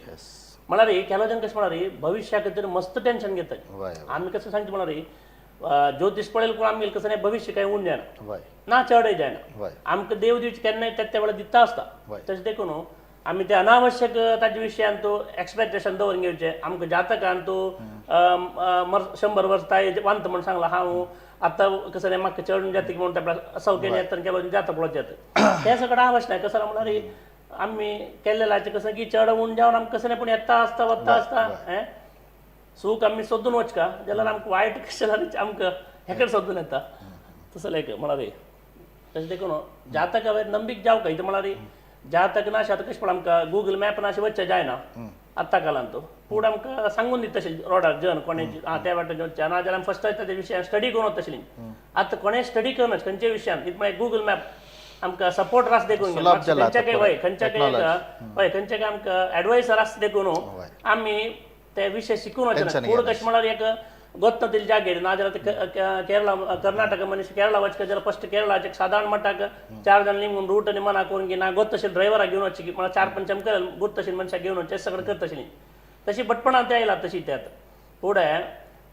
म्हळ्यार केलो जन कशें म्हळ्यार भविष्या खातीर मस्त टेन्शन घेतात. आमी कसं सांगता म्हळ्यार ज्योतिष पळयल कोण आमगेलें कसं नाही भविष्य काय उण जायना ना चडय जायना, आमकां देव दिवचे केन्नाय त्या त्या वेळार दिता आसता. तशें देखून आमी ते अनावश्यक ताजे विशयान तो एक्सपेक्टेशन दवरून घेवचें. आमकां जातकान तो 100 वर्स ताय वांत म्हण सांगला हांव आतां कसं नाही म्हाका चडून जाता की म्हणून त्या सौकेन येता केलो जाता पळोवचें येता तें सगळें आवश्य नाही. कसं म्हळ्यार आमी केल्लें कसं की चड उण जावन आमकां कसं नाही पूण येता आसता वता आसता हें सूख आमी सोदून वचका जाल्यार आमकां वायट कशें जाल्यार आमकां हेकडे सोदून येता तसो लायक म्हळ्यार. तशें देखून जातका वयर नंबीक जावका इतलें म्हळ्यार जातक ना आतां कशें पण आमकां गुगल मॅप ना अशें वचचें जायना आत्तां कालान तो पूण आमकां सांगून दिता तशें रोडार जन कोणे आं त्या वाटेन वचचें ना जाल्यार आमी फस्ट ताच्या विशयान स्टडी करून वता तशें. आतां कोणें स्टडी करना खंयच्या विशयान कितें म्हळ्यार गुगल मॅप आमकां सपोर्ट आसा देखून खंयच्या काय वय खंयच्या काय हय खंयच्या काय आमकां एडवायसर आसा देखून आमी ते विशय शिकून वचना. पूण कशें म्हळ्यार एक गोत्ततील जागेर ना जाल्यार केरळा कर्नाटक मनीस केरळा वचका जाल्यार फस्ट केरळाचे सादारण मटाक 4 जाण निमून रूट आनी मना करून की ना गोत्तशील ड्रायव्हराक घेवन वचचे की म्हळ्यार 4 5 चमकल गोत्तशील मनशाक घेवन वचचे सगळें करतशील तशी भटपणां ते आयला तशी ते आतां फुडें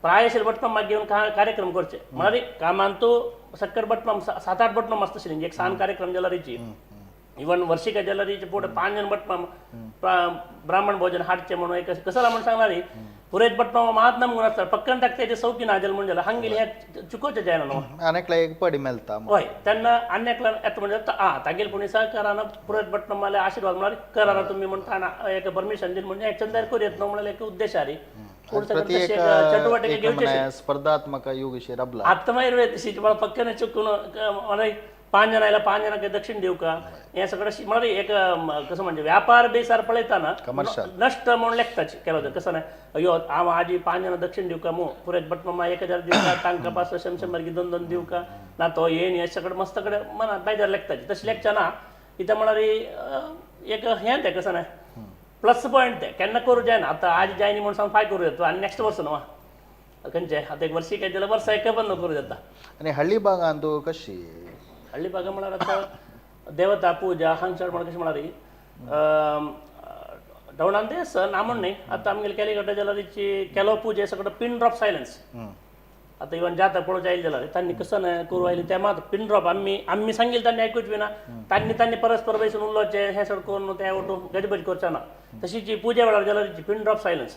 प्रायशील भटमामाक घेवन कार्यक्रम करचे म्हळ्यार कामान तो सक्कर भटमाम 7-8 भटमाम आसतशील एक सान कार्यक्रम जाल्यार इवन वर्षिक जाल्यार पुढे 5 जण भटमाम ब्राह्मण भोजन हाडचे म्हणून एक कसला म्हणून सांगणार पुरेत भटमाम मात नमून असतात पक्कन टाकते सौकी नाजल म्हणून जाल्यार हांगेली हे चुकोचें जायना न्हू. आनी एक पडी मेळटा हय तेन्ना आनी एकल्यान येता म्हणजे आं तागेले कोणी सहकारान पुरोयत भटमामाले आशिर्वाद म्हळ्यार करा तुमी म्हणटा एक परमिशन दिवन म्हणजे एक्शन तयार करूं येत न्हू म्हळ्यार एक उद्देश आरी. चटुवटिके घेवचे स्पर्धात्मक युग रबला आत्मयुर्वेद मला पक्क्याने चुकून मला 5 जण आयला 5 जणांक दक्षिण दिवं का हे सगळं मला एक कसं म्हणजे व्यापार बेसार पळयताना नष्ट म्हणून लेखताच केलं होतं कसं नाही अयो हांव आजी 5 जण दक्षिण दिवं का मग पुरेत भटमामा 1000 दिवं का तांकां 500 100 की 2-2 दिवं का ना तो येन हे सगळं मस्त कडे मना बेजार लेखताची तशें लेखचे ना इथं म्हळ्यार एक हें तें कसं नाही प्लस पॉयंट ते केन्ना करूं जायना. आतां आज जायनी म्हणून सांग फाय करूं येता आनी नेक्स्ट वर्स न्हू खंयचें आतां एक वर्सी काय जाल्यार वर्सा एक बंद करूं जाता. आनी हळ्ळी भागान तूं कशी हळ्ळी भागा म्हळ्यार आतां देवता पुजा हांगसर म्हणल्यार कशें म्हळ्यार डवणान ते आसा ना म्हण न्ही. आतां आमगेले कॅलिकटा जाल्यार केलो पुजा सगळं पिन ड्रॉप सायलन्स. आतां इवन जाता पळोवच्या आयली जाल्यार तांणी कसं नाही करूं आयली ते मात पिन ड्रॉप आमी आमी सांगील तांणी आयकूच बी ना तांणी तांणी परस्पर बैसून उलोवचें हें सगळें करून तें वटून गजबज करचें ना. तशीच पुजे वेळार जाल्यार पिन ड्रॉप सायलन्स.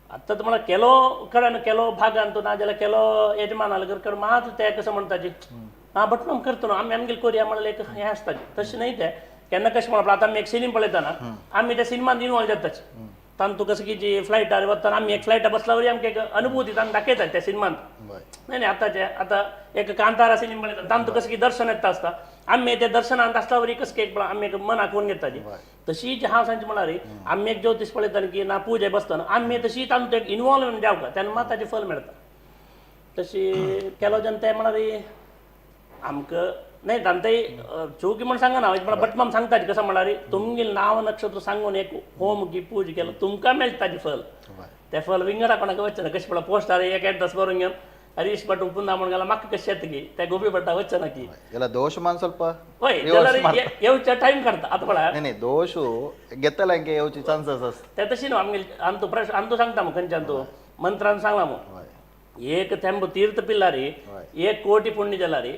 आतां तुम्हाला केलो कडेन केलो भागान तो ना जाल्यार केलो यजमान कर मात ते कसं म्हणटाची आं भटमाम करतो न्हू आमी आमगेले करुया म्हणल्यार एक हें आसता तशें न्ही तें केन्ना कशें म्हणप आतां आमी एक सिनेमा पळयतना आमी त्या सिनेमान इनवॉल्व जाताच तांतू कसं की जी फ्लायटार वतना आमी एक फ्लायटार बसल्यावर आमकां एक अनुभूती तांकां दाखयतात त्या सिनेमान. नाही नाही आतांचे आतां एक कांतारा सिनेमा पळयता तांतू कसं की दर्शन येता आसता आमी त्या दर्शनांत आसल्यावर कसं की एक आमी एक मन आखोवन घेताली तशीच हांव सांगचें म्हळ्यार आमी एक ज्योतिश पळयताली की ना पुजा बसतना आमी तशी तांतू एक इनवॉल्वमेंट जावका तेन्ना मात ताचें फल मेळटा. तशी केलो जेन्ना तें म्हळ्यार आमकां नाही तांतय चूक म्हण सांगना म्हळ्यार भटमाम सांगता कसं म्हळ्यार तुमगेलें नांव नक्षत्र सांगून एक होम की पूज केलो तुमकां मेळटा ताजें फल तें फल विंगडा कोणाक वचना कशें म्हळ्यार पोस्टार एक एड्रेस बरोवन घेवन हरीश भट उपुंदा म्हण गेला म्हाका कशें येता की त्या गोपी भट्टा वचना की ಎಲ್ಲ ದೋಷ मान ಸ್ವಲ್ಪ हय जाल्यार येवच्या टायम काडटा आतां पळय नाही नाही दोश घेतला हांगे येवची चान्सीस आसता ते तशी न्हू आमगेले आमचो प्रश्न आमचो सांगता मग खंयच्यान तो मंत्रान सांगला मग एक थेंब तीर्थ पिल्लारी 1 कोटी पुण्य जालारी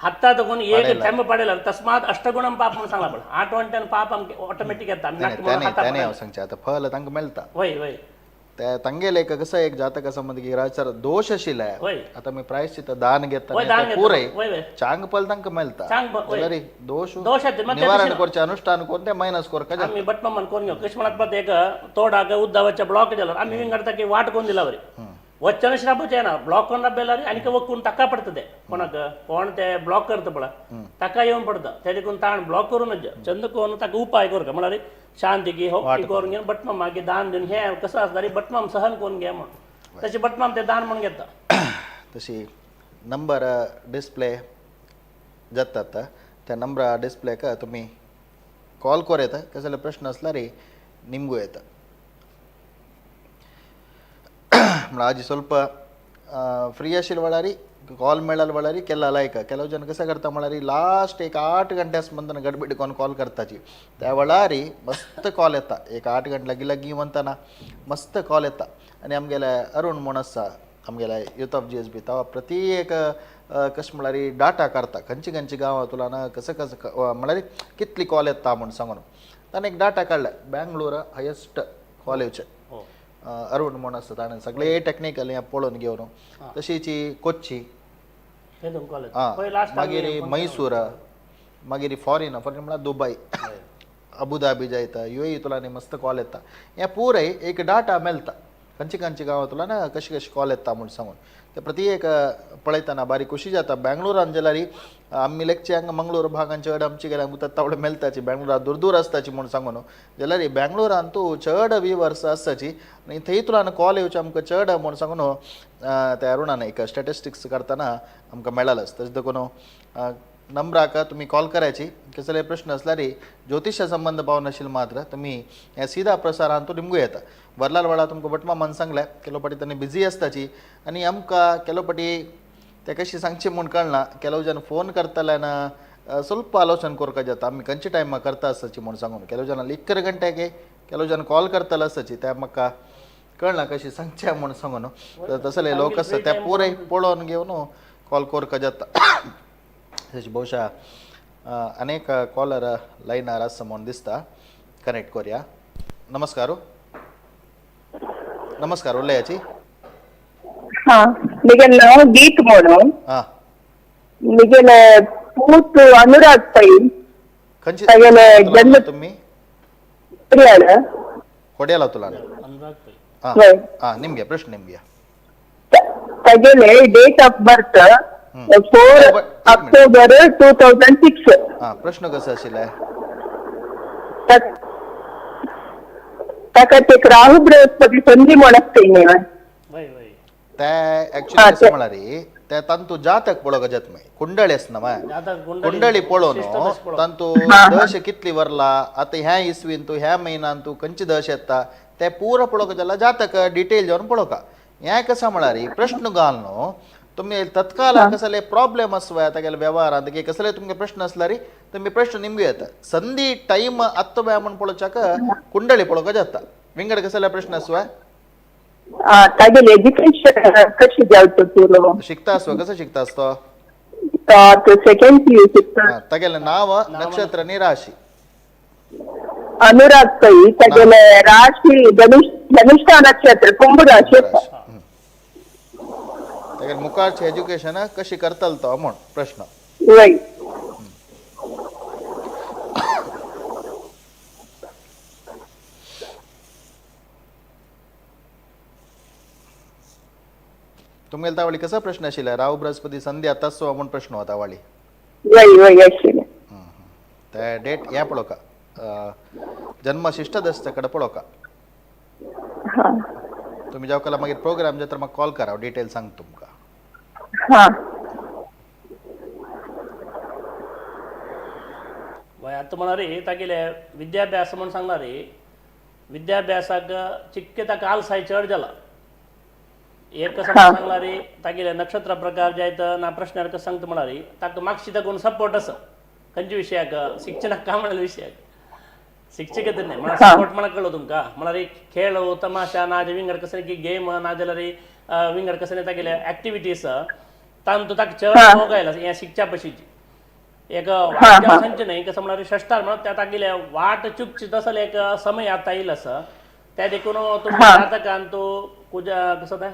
हाता तकून एक थेंब पडेला तस्मात अष्टगुणम पाप म्हणून सांगला पण 8 वंट्यान पाप आमके ऑटोमॅटिक येता. त्याने हांव सांगचें आतां फल तांकां मेळटा. वय वय त्या तांगेले एक कसं एक जातका संबंदी की राजसर दोश आशिल्ले आतां मी प्रायश्चित दान घेता पुराय चांग फल तांकां मेळटा जाल्यार दोश निवारण करचें अनुष्ठान करून ते मायनस करता. आमी भटमामान करून घेवं कशें म्हणत पळय एक तोडाक उद्दावाच्या ब्लॉक जाल्यार आमी विंगडता की वाट कोण दिला बरी वच्चन श्रापच येना ब्लॉक कोण राबयला आनी वकून ताका पडटा ते कोणाक कोण ते ब्लॉक करता पळय ताका येवन पडटा ते देखून ताण ब्लॉक करूनच चंद करून ताका उपाय करता म्हळ्यार शांती की हो करून घेवन भटमाम मागीर दान दिवन हें कसं आसता रे भटमाम सहन करून घे म्हणून तशें भटमाम ते दान म्हणून घेता. तशी नंबर डिस्प्ले जातात त्या नंबरा डिस्प्लेक तुमी कॉल करूं येता कसले प्रश्न आसल्यार निमगू येता. म्हळ्यार आजी ಸ್ವಲ್ಪ ಫ್ರೀ आशिल्ले वेळार कॉल मेळ्ळाल म्हळ्यार केला लायक. ಕೆಲವು ಜನ कसं करता म्हळ्यार लास्ट एक 8 गंट्या संबंदान गडबडी कोन कॉल करताची, त्या वेळार मस्त कॉल येता. एक 8 गंटे लागीं लागीं म्हणतना मस्त कॉल येता. आनी आमगेले अरुण म्हूण आसा आमगेले युथ ऑफ GSB, तो प्रति एक कशें म्हळ्यार डाटा काडटा खंयची खंयची गांवां तुला कसं कसं म्हळ्यार कितली कॉल येता म्हूण सांगून ताणें एक डाटा काडला. बँगलोर हायस्ट कॉल येवचे अरुण म्हूण आसा, ताणें सगळे टेक्निकल हें पळोवन घेवन. तशीच कोच्ची, मागीर मैसूर, मागीर फॉरेन, फॉरेन म्हळ्यार दुबय, अबुधाबी जायता, UAE तुला मस्त कॉल येता. हें पुराय एक डाटा मेळटा खंयची खंयची गांवां तुला कशी कशी कॉल येता म्हूण सांगून. ते प्रति एक पळयतना बारी खुशी जाता. बँगलोरान जाल्यार आमी लेगचे हांगा मंगळूर भागान चड आमची गेल्यार आमकां तावडे मेळटाची, बँगलोरान दूर दूर आसताची म्हूण सांगून. जाल्यार बँगलोरान तूं चड व्यूवर्स आसताची आनी थंय तुला कॉल येवचे आमकां चड म्हूण सांगून त्या अरुणान एक स्टॅटिस्टिक्स करतना आमकां मेळालें. तशें देखून नंबराक तुम्ही कॉल करायची, कसले प्रश्न असल्यार ज्योतिष संबंध पावून आशिल्ले मात्र तुम्ही ह्या सीधा प्रसारान तो निमगू येता. वरलाल वेळा तुमकां भटमामान सांगलें केलो पाटी तांणी बिझी आसताची आनी आमकां केलो पाटी ते कशी सांगची म्हूण कळना. ಕೆಲವು जन फोन करतले ना ಸ್ವಲ್ಪ आलोचन करपाक जाता आमी खंयच्या टायमार करता आसताची म्हूण सांगून. ಕೆಲವು जन 11 गंट्याक ಕೆಲವು जन कॉल करतले आसताची, ते म्हाका कळना कशी सांगचें म्हूण सांगून. तसले लोक आसता ते पुराय पळोवन घेवन कॉल करपाक जाता. तशी बहुशा अनेक कॉलर लायनार आसा म्हूण दिसता, कनेक्ट करुया. नमस्कार. नमस्कार, उलयाची. हा, म्हगेलें नांव गीत म्हणून. हां. म्हगेले पूत अनुराग पै. खंयची तागेले जन्म तुम्ही? कोडियाळ. कोडियाला तुला. अनुराग पै. हां. हय. हां, निमगे प्रश्न निमगे. तागेले डेट ऑफ बर्थ 4 October 2006. हां, प्रश्न कसो आशिल्ले? ताका ते राहू बृहस्पती संधी म्हण आसता न्ही. वय वय. ते ऍक्च्युली कसं म्हळ्यार ते तांतू जातक पळोवंक जात मागीर कुंडळी आसना मागीर कुंडळी पळोवन तांतू दश कितली वरला, आतां ह्या इसवीन तूं ह्या म्हयन्यान तूं खंयची दश येता ते पुरो पळोवंक जाल्यार जातक डिटेल जावन पळोवका. हें कसं म्हळ्यार प्रश्न घाल न्हू तुमी तत्काल कसले प्रॉब्लेम आसवा तागेले व्यवहारांत की कसले तुमगे प्रश्न आसल्यार तुमी प्रश्न निमगू येता. संधी टायम आत्तो बाय म्हूण पळोवच्याक कुंडळी पळोवंक जाता. विंगड कसले प्रश्न आसवा? तागेले एज्युकेशन कशें जावचो तुलो? शिकता आसवा, कसं शिकता आसतो? सेकंड PU शिकता. तागेलें नांव, नक्षत्र आनी राशी. अनुराग पै, तागेले राशी धनुष्ठा नक्षत्र, कुंभ राशी. तागेले मुखारचें एज्युकेशन कशी करतलो तो म्हूण प्रश्न. वय. तुमगेले तावळी कसो प्रश्न आशिल्ले? राहू बृहस्पती संधी आतांच म्हूण प्रश्न होता वाळी. वय वय आशिल्लें. ते डेट हें पळोवका, जन्म शिश्ट कडेन पळोवका. तुमी जेवकाला मागीर प्रोग्राम जाता म्हाका कॉल करा, हांव डिटेल सांगता तुमकां. हां. वय, आतां म्हळ्यार तागेले विद्याभ्यास म्हूण सांगला रे, विद्याभ्यासाक चिक्के ताका आलसाय चड जाला. एक कसं सांगला रे, तागेले नक्षत्र प्रकार जायत ना प्रश्नार कसं सांगता म्हळ्यार ताका मागशी ताका सपोर्ट आसा खंयच्या विशयाक, शिक्षणाक का म्हळ्यार विशयाक शिक्षक न्ही म्हळ्यार सपोर्ट म्हणा कळ्ळो तुमकां. म्हळ्यार खेळ तमाशा ना विंगड कसले की गेम ना जाल्यार विंगड कसले तागेले एक्टिविटीज तांतू ताका चड मोग आयला हें शिकच्या पशीची. एक सांगचें न्हय कसं म्हळ्यार षष्ठार म्हणून त्या तागेले वाट चुकची तसले एक समय आतां येयलो आसा. त्या देखून तुमच्या जातकान तो कुजा कसं ते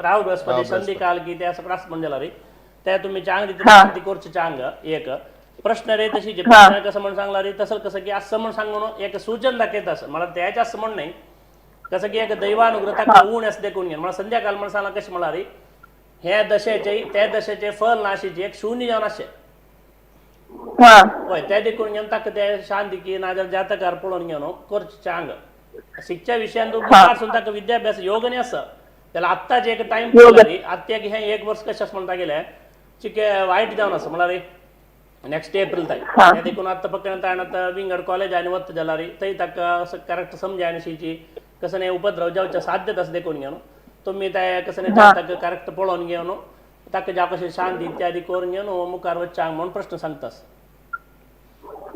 राहू बृहस्पती संधी काल की त्या सगळं म्हण जाला रे, त्या तुम्ही चांग ती कोर्स चांग एक प्रश्न रे तशी जे प्रश्न कसं म्हणून सांगला रे तसं कसं की असं म्हणून सांगून एक सूचन दाखयता असं मला त्याच्या असं म्हण नाही कसं की एक दैवानुग्रह ऊन असं देखून घे. मला संध्याकाळ म्हणून सांगला कशें म्हणला रे, ह्या दशेचे त्या दशेचे फल नाशीचे एक शून्य जावन आसचें. हय, त्या देखून घेवन ताका ते शांती की नाजाल्यार जातकार पळोवन घेवन करचें चांग शिकच्या विशयान तूं ताका विद्याभ्यास योग न्ही आसा त्याला आत्ताच एक टायम आत्ता एक हें एक वर्स कशें आसा म्हणटा गेलें चिके वायट जावन आसा म्हळ्यार नेक्स्ट एप्रिल ताय. त्या देखून आतां फक्त ताणें आतां विंगड कॉलेज आनी वता जाल्यार थंय ताका असं करेक्ट समजा आनी शिची कसं न्ही उपद्रव जावच्या साध्यता आसा देखून घेवन तुमी ते कसं न्ही ताका करेक्ट पळोवन घेवन ताका ज्या कशें शांती इत्यादी करून घेवन मुखार वच्चांक म्हणून प्रश्न सांगतास.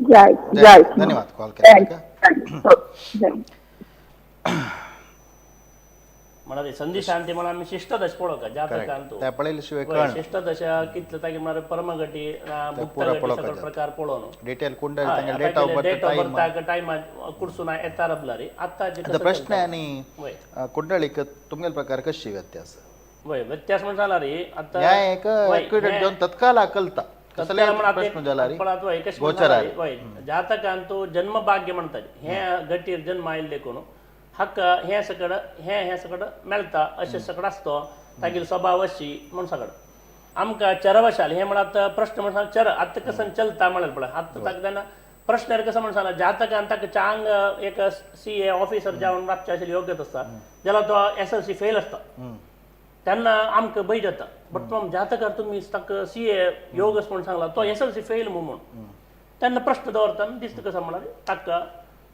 जाय जाय. धन्यवाद कॉल केला. म्हळ्यार संधी शांती म्हणून आमी शिष्ट दश पळोवका जातकांत त्या पळयले शिवाय कळना. शिष्ट दशा कितले तागेर म्हळ्यार परमगटी गुप्तगटी सगळे प्रकार पळोवन डिटेल कुंडली तांगे date of birth date of birth time कुडसून येता रबलारी आतां प्रश्न आनी कुंडळीक तुमगेले प्रकार कशी व्यत्यास? वय व्यत्यास म्हण जाला रे आता ह्या एक एक्युरेट जावन तत्काल कळता कसले प्रश्न जाला रे गोचर. जातकांत जन्मभाग्य म्हणतात हे गटीर जन्म आयिल्ले देखून हक्क हे सगळं हे हे सगळं मेळता अशें सगळं आसतो तागेलो स्वभाव अशी म्हूण सगळं आमकां चरवशाल हे म्हळ्यार आतां प्रश्न म्हण चर आतां कसं चलता म्हणल्यार पळय आतां ताका तेन्ना प्रश्न कसं म्हण सांगला जातकान ताका चांग एक सी ए ऑफिसर जावन राबचे आशिल्ली योग्यता आसता जाल्यार तो SLC fail आसता तेन्ना आमकां भंय जाता बट तो जातकार तुमी ताका सी ए योग म्हूण सांगला तो SLC fail म्हणून तेन्ना प्रश्न दवरता दिसता कसं म्हळ्यार ताका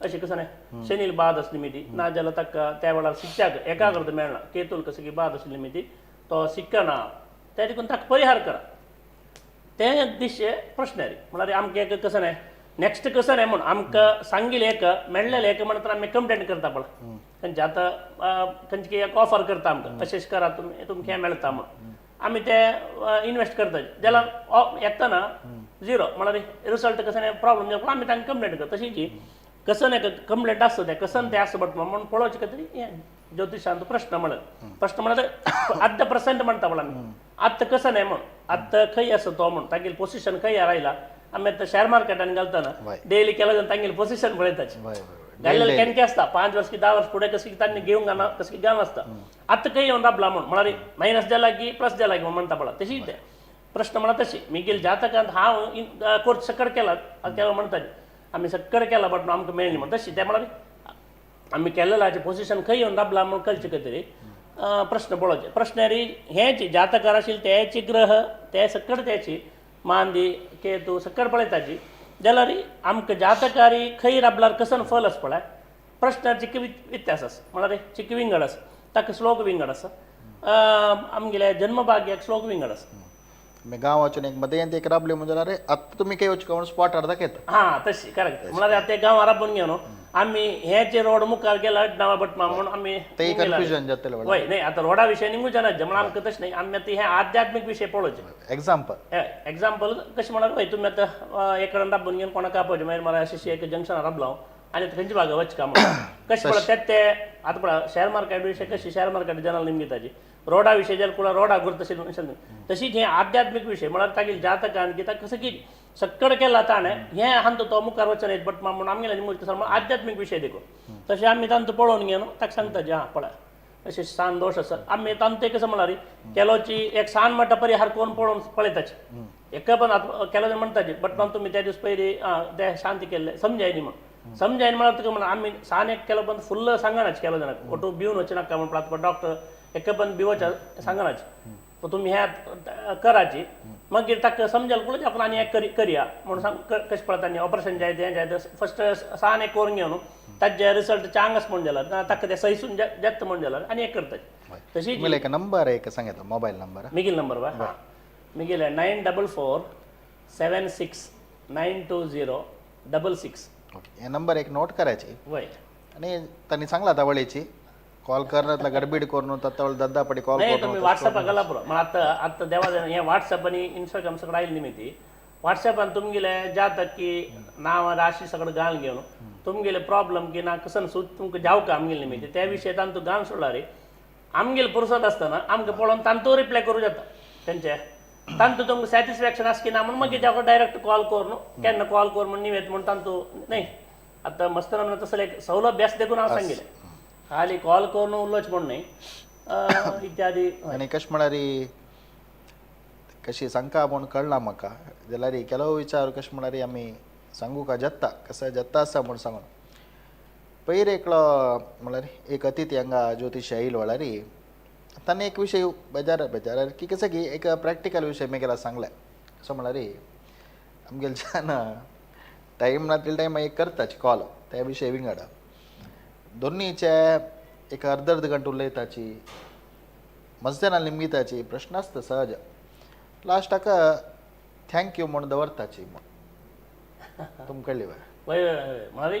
अशें कसं न्ही शनील बाद आसली निमिती ना जाल्यार ताका त्या वेळार शिक्षाक एकाग्रता मेळना केतूल कसं की बाद आसली निमिती तो शिकना त्या देखून ताका परिहार करा ते दिशे प्रश्न रे म्हळ्यार आमकां एक कसं न्ही नेक्स्ट कसं न्ही म्हूण आमकां सांगिल्लें एक मेळ्ळेलें एक म्हणटा आमी कंप्लेंट करता पळय खंयचे आतां खंयचे एक ऑफर करता आमकां अशेंच करा तुमी तुमकां हें मेळटा म्हूण आमी ते इनवेस्ट करता जाल्यार येतना झिरो म्हळ्यार रिजल्ट कसं न्ही प्रॉब्लम जाता आमी तांकां कंप्लेंट करता. तशीच कसं नाही कंप्लेंट आसता तें कसं तें आसा बट म्हणून पळोवचें खातीर हें ज्योतिशांत प्रश्न म्हणत प्रश्न म्हणत आत्तां प्रेसेंट म्हणटा पळय आमी आत्तां कसं न्ही म्हूण आत्तां खंय आसा तो म्हूण तागेली पोजिशन खंय रायला आमी आतां शेअर मार्केटान घालतना डेली केला जाल्यार तांगेली पोजिशन पळयताची घाल्लेले केन्ना आसता 5 वर्स की 10 वर्स फुडें कसं की तांणी घेवंक गाना कसं की गान आसता आत्तां खंय येवन राबला म्हूण म्हळ्यार मायनस जाला की प्लस जाला की म्हूण म्हणटा पळय तशी तें प्रश्न म्हणा तशी मिगेल जातकांत हांव कोर्स सकड केला केला म्हणटा आमी सक्कर केला बट आमकां मेळ्ळी म्हण तशी ते म्हळ्यार आमी केलेल्याचे पोजिशन खंय येवन राबला म्हूण कळचे खातीर प्रश्न पळोवचे. प्रश्न रे हेच जातकार आशिल्ले तेच ग्रह ते सक्कड त्याची मांदी केतू सक्कड पळयताची जाल्यार आमकां जातकारी खंय राबल्यार कसन फल आसा पळय प्रश्नार चिक्की व्यत्यास आसा म्हळ्यार चिक्की विंगड आसा ताका श्लोक विंगड आसा आमगेल्या जन्मभाग्याक श्लोक विंगड आसा. गांवाच्यान एक मध्ये एक राबले म्हणजे अरे आता तुम्ही काही वचका म्हणून स्पॉट अर्धा घेता. हां तशी करेक्ट म्हळ्यार आतां गांवां राबून घेवन आमी हे जे रोड मुखार गेला नावा बटमा म्हणून आमी ते कन्फ्युजन जातलें. वय नाही आतां रोडा विशय निमू जाणा म्हळ्यार आमकां तशें न्ही आमी आतां हे आध्यात्मीक विशय पळोवचे. एग्जाम्पल एग्जाम्पल कशें म्हळ्यार वय तुमी आतां एक कडेन राबून घेवन कोणाक आपोवचें मागीर म्हळ्यार अशें एक जंक्शनार राबलो आनी खंयच्या भागा वचका म्हणून कशें पळय तें ते आतां पळय शेअर मार्केट विशय कशी शेअर मार्केट जनाल निमगिताची रोडा विशय जाल्यार कुळा रोडा गुरत तशीच हे आध्यात्मीक विशय म्हळ्यार तागेली जातकान की ताका कसं की सक्कड केला ताणें हें हांतो तो मुखार वचन येत बट म्हणून आमगेले निमूज आध्यात्मीक विशय देखून तशें आमी तांचो पळोवन घेवन ताका सांगता जे हां पळय अशें सान दोश आसा आमी तांचो कसं म्हळ्यार केलोची एक सान म्हणटा परिहार करून पळोवन पळयताचे एका पण आतां केलो म्हणटाचे बट मागीर तुमी त्या दीस पयलीं ते शांती केल्ले समजायनी म्हण समजायनी म्हळ्यार तुका म्हणून आमी सान एक केलो पण फुल्ल सांगनाच केलो जाणाक ओटो भिवन वचनाका नाका म्हणटा डॉक्टर एका पण भिवोच्या सांगनाच तुमी हें कराची मागीर ताका समजल पळय आपण आनी एक करया म्हणून सांग कशें पळयता आनी ऑपरेशन जाय तें जाय फस्ट सान एक करून घेवन ताजे रिजल्ट चांग आसा म्हणून जाल्यार ताका तें सहीसून जाता म्हणून जाल्यार आनी एक करता. तशी एक नंबर एक सांगितलं मोबायल नंबर मिगील नंबर बा मिगेल 944 76 920 66. ओके हे नंबर एक नोट करायची वय आणि त्यांनी सांगला तवळीची कॉल करण्यातला गडबीड करून तवळ दद्दापडी कॉल नाही तुम्ही व्हॉट्सअप गेला बरो मग आता आता देवा हे व्हॉट्सअप आणि इंस्टाग्राम सगळं आयले निमित्ती व्हॉट्सअपान तुमगेले जातक की नाव राशी सगळं घालून घेवन तुमगेले प्रॉब्लम की ना कसन सूत तुमकां जावं का आमगेले निमित्ती त्या विशय तांतू घालून सोडला रे आमगेले पुरसत आसतना आमकां पळोवन तांतू रिप्लाय करूं जाता तेंचे तांतू तुमकां सॅटिस्फॅक्शन आसा की ना म्हणून मागीर जावं डायरेक्ट कॉल करून केन्ना कॉल कर म्हणून निवेद म्हणून तांतू नाही आतां मस्त तसलें एक सौलभ्य आसा देखून हांव सांगिल्लें खाली कॉल करून उलोवचें म्हूण न्ही इत्यादी. आनी कशें म्हळ्यार कशी सांगका म्हूण कळना म्हाका जाल्यार ಕೆಲವು विचार कशें म्हळ्यार आमी सांगू का जत्ता कसं जत्ता आसा म्हूण सांगून पयर एकलो म्हळ्यार एक अतिथी हांगा ज्योतिश येयलो म्हळ्यार ताणें एक विशय बेजार बेजार की कसं की एक प्रॅक्टिकल विशय मेगेला सांगलें कसो म्हळ्यार आमगेल्यान टायम ना तितले टायम एक करताची कॉल त्या विशय विंगड दोन्हीचे एक अर्द अर्द घंटो उलयताची मजदेना निमगिताची प्रश्न आसता सहज. लास्टाक thank you म्हूण दवरताची म्हूण तुमकां कळ्ळी वय. वय वय वय म्हळ्यार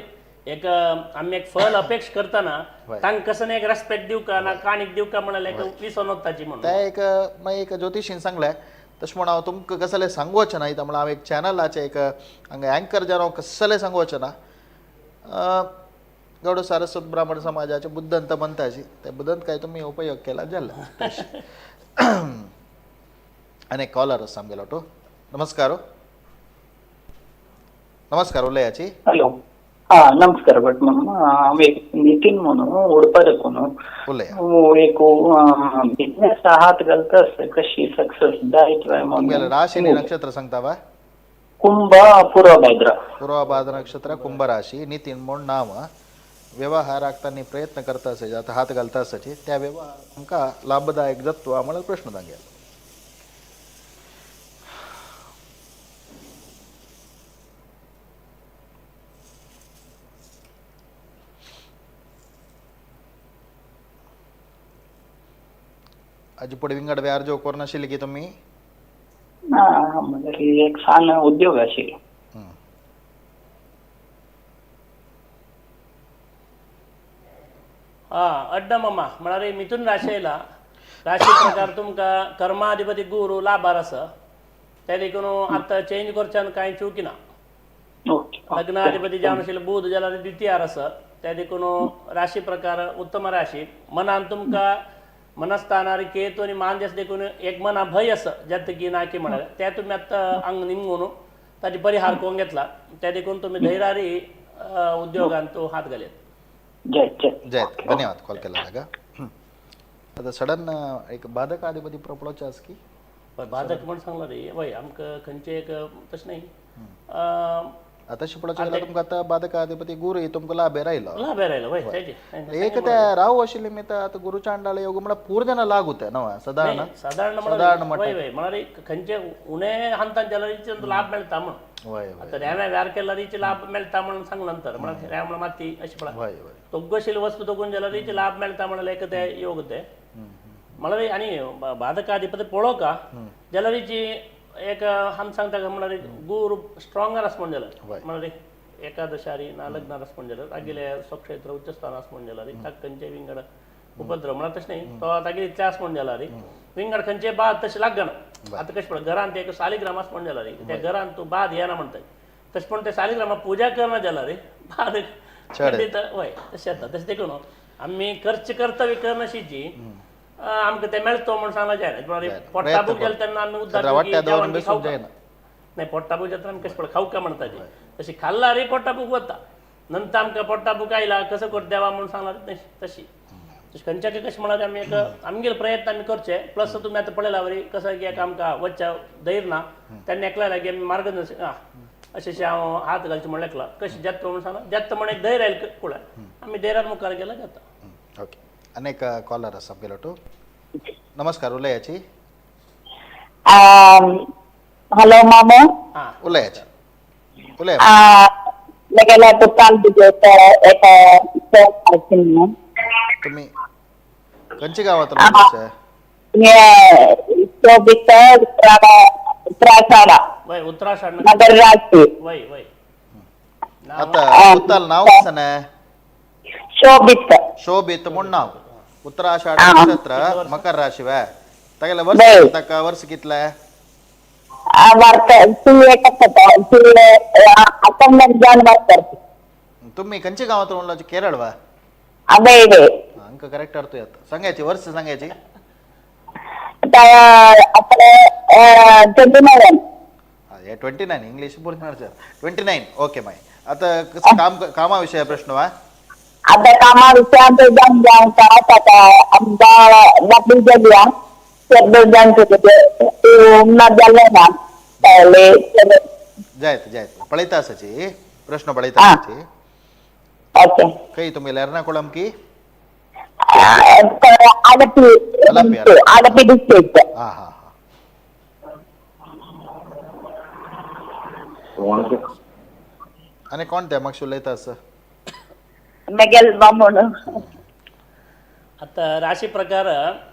एक आमी एक फल अपेक्ष करतना वय. तांकां कसं एक रेस्पेक्ट दिवका ना काणीक दिवका म्हळ्यार एक विसोन वताची म्हणून. त्या एक मागीर एक ज्योतिशीन सांगलें तशें म्हूण हांव तुमकां कसलें सांगवचें ना म्हणल्यार हांव एक चॅनलाचें एक हांगा एंकर जावन हांव कसलें सांगवचें ना. गौड सारस्वत ब्राह्मण समाजाचे बुद्धंत म्हणटाची ते बुद्धंत काय तुमी उपयोग केला जालें. आनी एक कॉलर आसा आमगेलो टो. नमस्कार. नमस्कार उलयाची. हॅलो, हा नमस्कार भट मामा. हांव एक नितीन म्हणून उडपार कोण उलया. एक बिझनेस हात घालता आसता कशी सक्सेस जायत काय तुमगेलें राशी आनी म्हणून. नक्षत्र सांगता वा. कुंभ पूर्वभाद्रा. पूर्वभाद्र नक्षत्र कुंभ राशी नितीन म्हूण नांव. व्यवहाराक तांणी प्रयत्न करता आसा आतां हात घालता आसाची त्या व्यवहार आमकां लाभदायक जाता म्हळ्यार प्रश्न तांगेलो. आजी पुढे विंगड व्यार कोर नाशिल्ली की तुमी? ना, म्हणल्यार एक सान उद्योग आशिल्लो. हा अड्ड मामा म्हळ्यार मिथुन राशी येयला. राशी प्रकार तुमकां कर्माधिपती गुरू लाभार आसा ते देखून आतां चेंज करच्यान कांय चुकी ना. ओके. लग्नाधिपती जावन आशिल्ले बुध जाल्यार द्वितीयार आसा ते देखून राशी प्रकार उत्तम राशी. मनान तुमकां मनस्थानार केतू आनी मान आसा देखून एक मना भंय आसा जाता की ना की म्हळ्यार ते तुमी आतां आंग निमगून ताजे परिहार करून घेतला ते देखून तुमी धैर्यारी उद्योगान तो हात घालयत. जय जय. जय. धन्यवाद कॉल केला लागा. आता सडन एक बाधकाधिपती प्रपळोचे आसा की बाधक म्हण सांगला रे वय आमकां खंयचे एक तशें न्ही आता शिपडाचो गेल्यार तुमकां आतां बाधकाधिपती गुरू तुमकां लाभे रायलो. लाभ रायलो वय तेजे. एक त्या राहू आशिल्ले मी आतां गुरुचांडाळ योग म्हळ्यार पूर जाणां लागू ते न्हू सादारण. सादारण सादारण वय वय म्हळ्यार खंयचे उणे हांतान जाल्यार लाभ मेळटा म्हण. वय वय. आतां रेंवे व्यार केल्यार लाभ मेळटा म्हणून सांगला नंतर म्हळ्यार रेंव म्हळ्यार माती अशें पळय वय वय. तोग्गशील वस्तू तोगून जाल्यार लाभ मेळटा म्हणल्यार एक ते योग ते म्हळ्यार आनी बाधकाधिपती पळोवका जाल्यार एक आमी सांगता म्हळ्यार गुरू स्ट्रॉंगर आसा म्हण जाल्यार म्हळ्यार एकादशारी ना लग्नार आसा म्हण जाल्यार तागेले स्वक्षेत्र उच्च स्थान आसा म्हण जाल्यार ताका खंयचे विंगड उपद्रव म्हळ्यार तशें न्ही तो तागेले इतले आसा म्हण जाल्यार विंगड खंयचे बाद तशें लागना. आतां कशें पळय घरांत एक सालिग्राम आसा म्हण जाल्यार त्या घरांत तूं बाद येना म्हणटाय तशें पूण ते सालिग्रामा पुजा करना जाल्यार बाद खंडीत वय तशें येता. तशें देखून आमी खर्च कर्तव्य करनाशिची आमकां ते मेळतो म्हण सांगला जायना. पोट्टाबूक गेले तेन्ना आमी उद्दार नाही पोट्टाबूक जातना आमी कशें पळय खावका म्हणटा ती तशी खाल्ला रे पोट्टाबूक वता नंतर आमकां पोट्टाबूक आयला कसं कर देवा म्हणून सांगला तशी तशें खंयच्या कशें म्हळ्यार आमी एक आमगेले प्रयत्न आमी करचे. प्लस तुमी आतां पळयला वरी कसं की आमकां वच्च्या धैर्य ना तेन्ना एकल्या लागीं आमी मार्गदर्शन अशें अशें हांव हात घालचें म्हणून एकला कशें जाता म्हणून सांगला जाता म्हण एक धैर्य आयलें कुळार आमी धैर्यान मुखार गेल्यार जाता. ओके अनेक कॉलर आसा आमगेलो टो. नमस्कार उलयाची. हॅलो मामो. उलयाची उलया. मेगेल्या तुकाल एका तुम्ही खंयच्या गावात उलयता? उत्तराषाढ. वय उत्तराषाढ मकर राशी. वय वय. आता उत्तल नाव कसं ना? शोभित. शोभित म्हूण नाव. उत्तराषाढ नक्षत्र मकर राशी वे तागेले वर्ष ताका वर्ष कितले? तुम्ही खंयच्या गावात म्हणलं? केरळ वा? अंक करेक्ट अर्थ येता. सांगायची वर्ष सांगायची. 29 इंग्लिश बोलणार 29. ओके my आता कसं काम कामाविषयी प्रश्न वा? आता कामाविषयात जायत जायत पळयता आसाची प्रश्न पळयता आसाची. खंय तुमी एर्नाकुळम की? आलपी. आलपी डिस्ट्रिक्ट. हा हा हा. आनी कोण ते मातशें उलयता आसा? मेगेल बामण. आता राशी प्रकार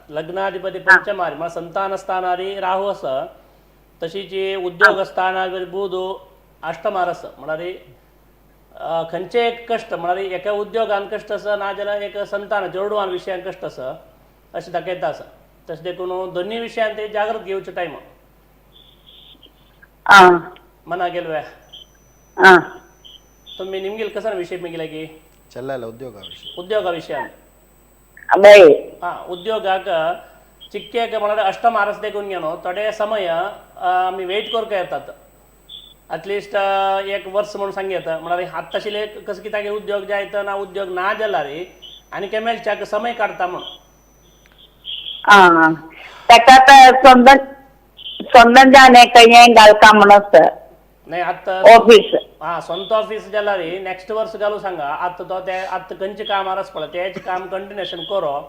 लग्नाधिपती पंचमारी म्हळ्यार संतान स्थानारी राहू आसा तशीच उद्योग स्थान बूध अष्टमार आसा म्हळ्यार खंयचे एक कश्ट म्हळ्यार एका उद्योगान कश्ट आसा नाजाल्यार एक संतान चेडवान विशयान कश्ट आसा अशें दाखयता आसा. तशें देखून दोन्ही विशयान ते जागृत घेवचे टायम. आं. मना गेलवे. आं. तुम्ही निमगेल कसा विषय मिगेला की चल्ला उद्योगा विषय. उद्योगा विशयान. बय. हां, उद्योगाक चिक्केक म्हळ्यार अष्टम आरस देखून घेवन थोडे समय आमी वेट करका येतात एटलिस्ट एक वर्स म्हणून सांग येता. म्हळ्यार आत्ताशिले कसं की तागे उद्योग जायत ना उद्योग ना जाल्यार आनी काय मेळच्याक समय काडटा म्हणून. आं, ताका आतां स्वंतन स्वंतन जावन एक हें घालता म्हण आसा. नाही आत्ता ऑफीस. हां, स्वंत ऑफीस जाल्यार नेक्स्ट वर्स घालू सांगा. आतां तो ते आतां खंयचें काम आसा पळय तेच काम कंटिन्युएशन करो.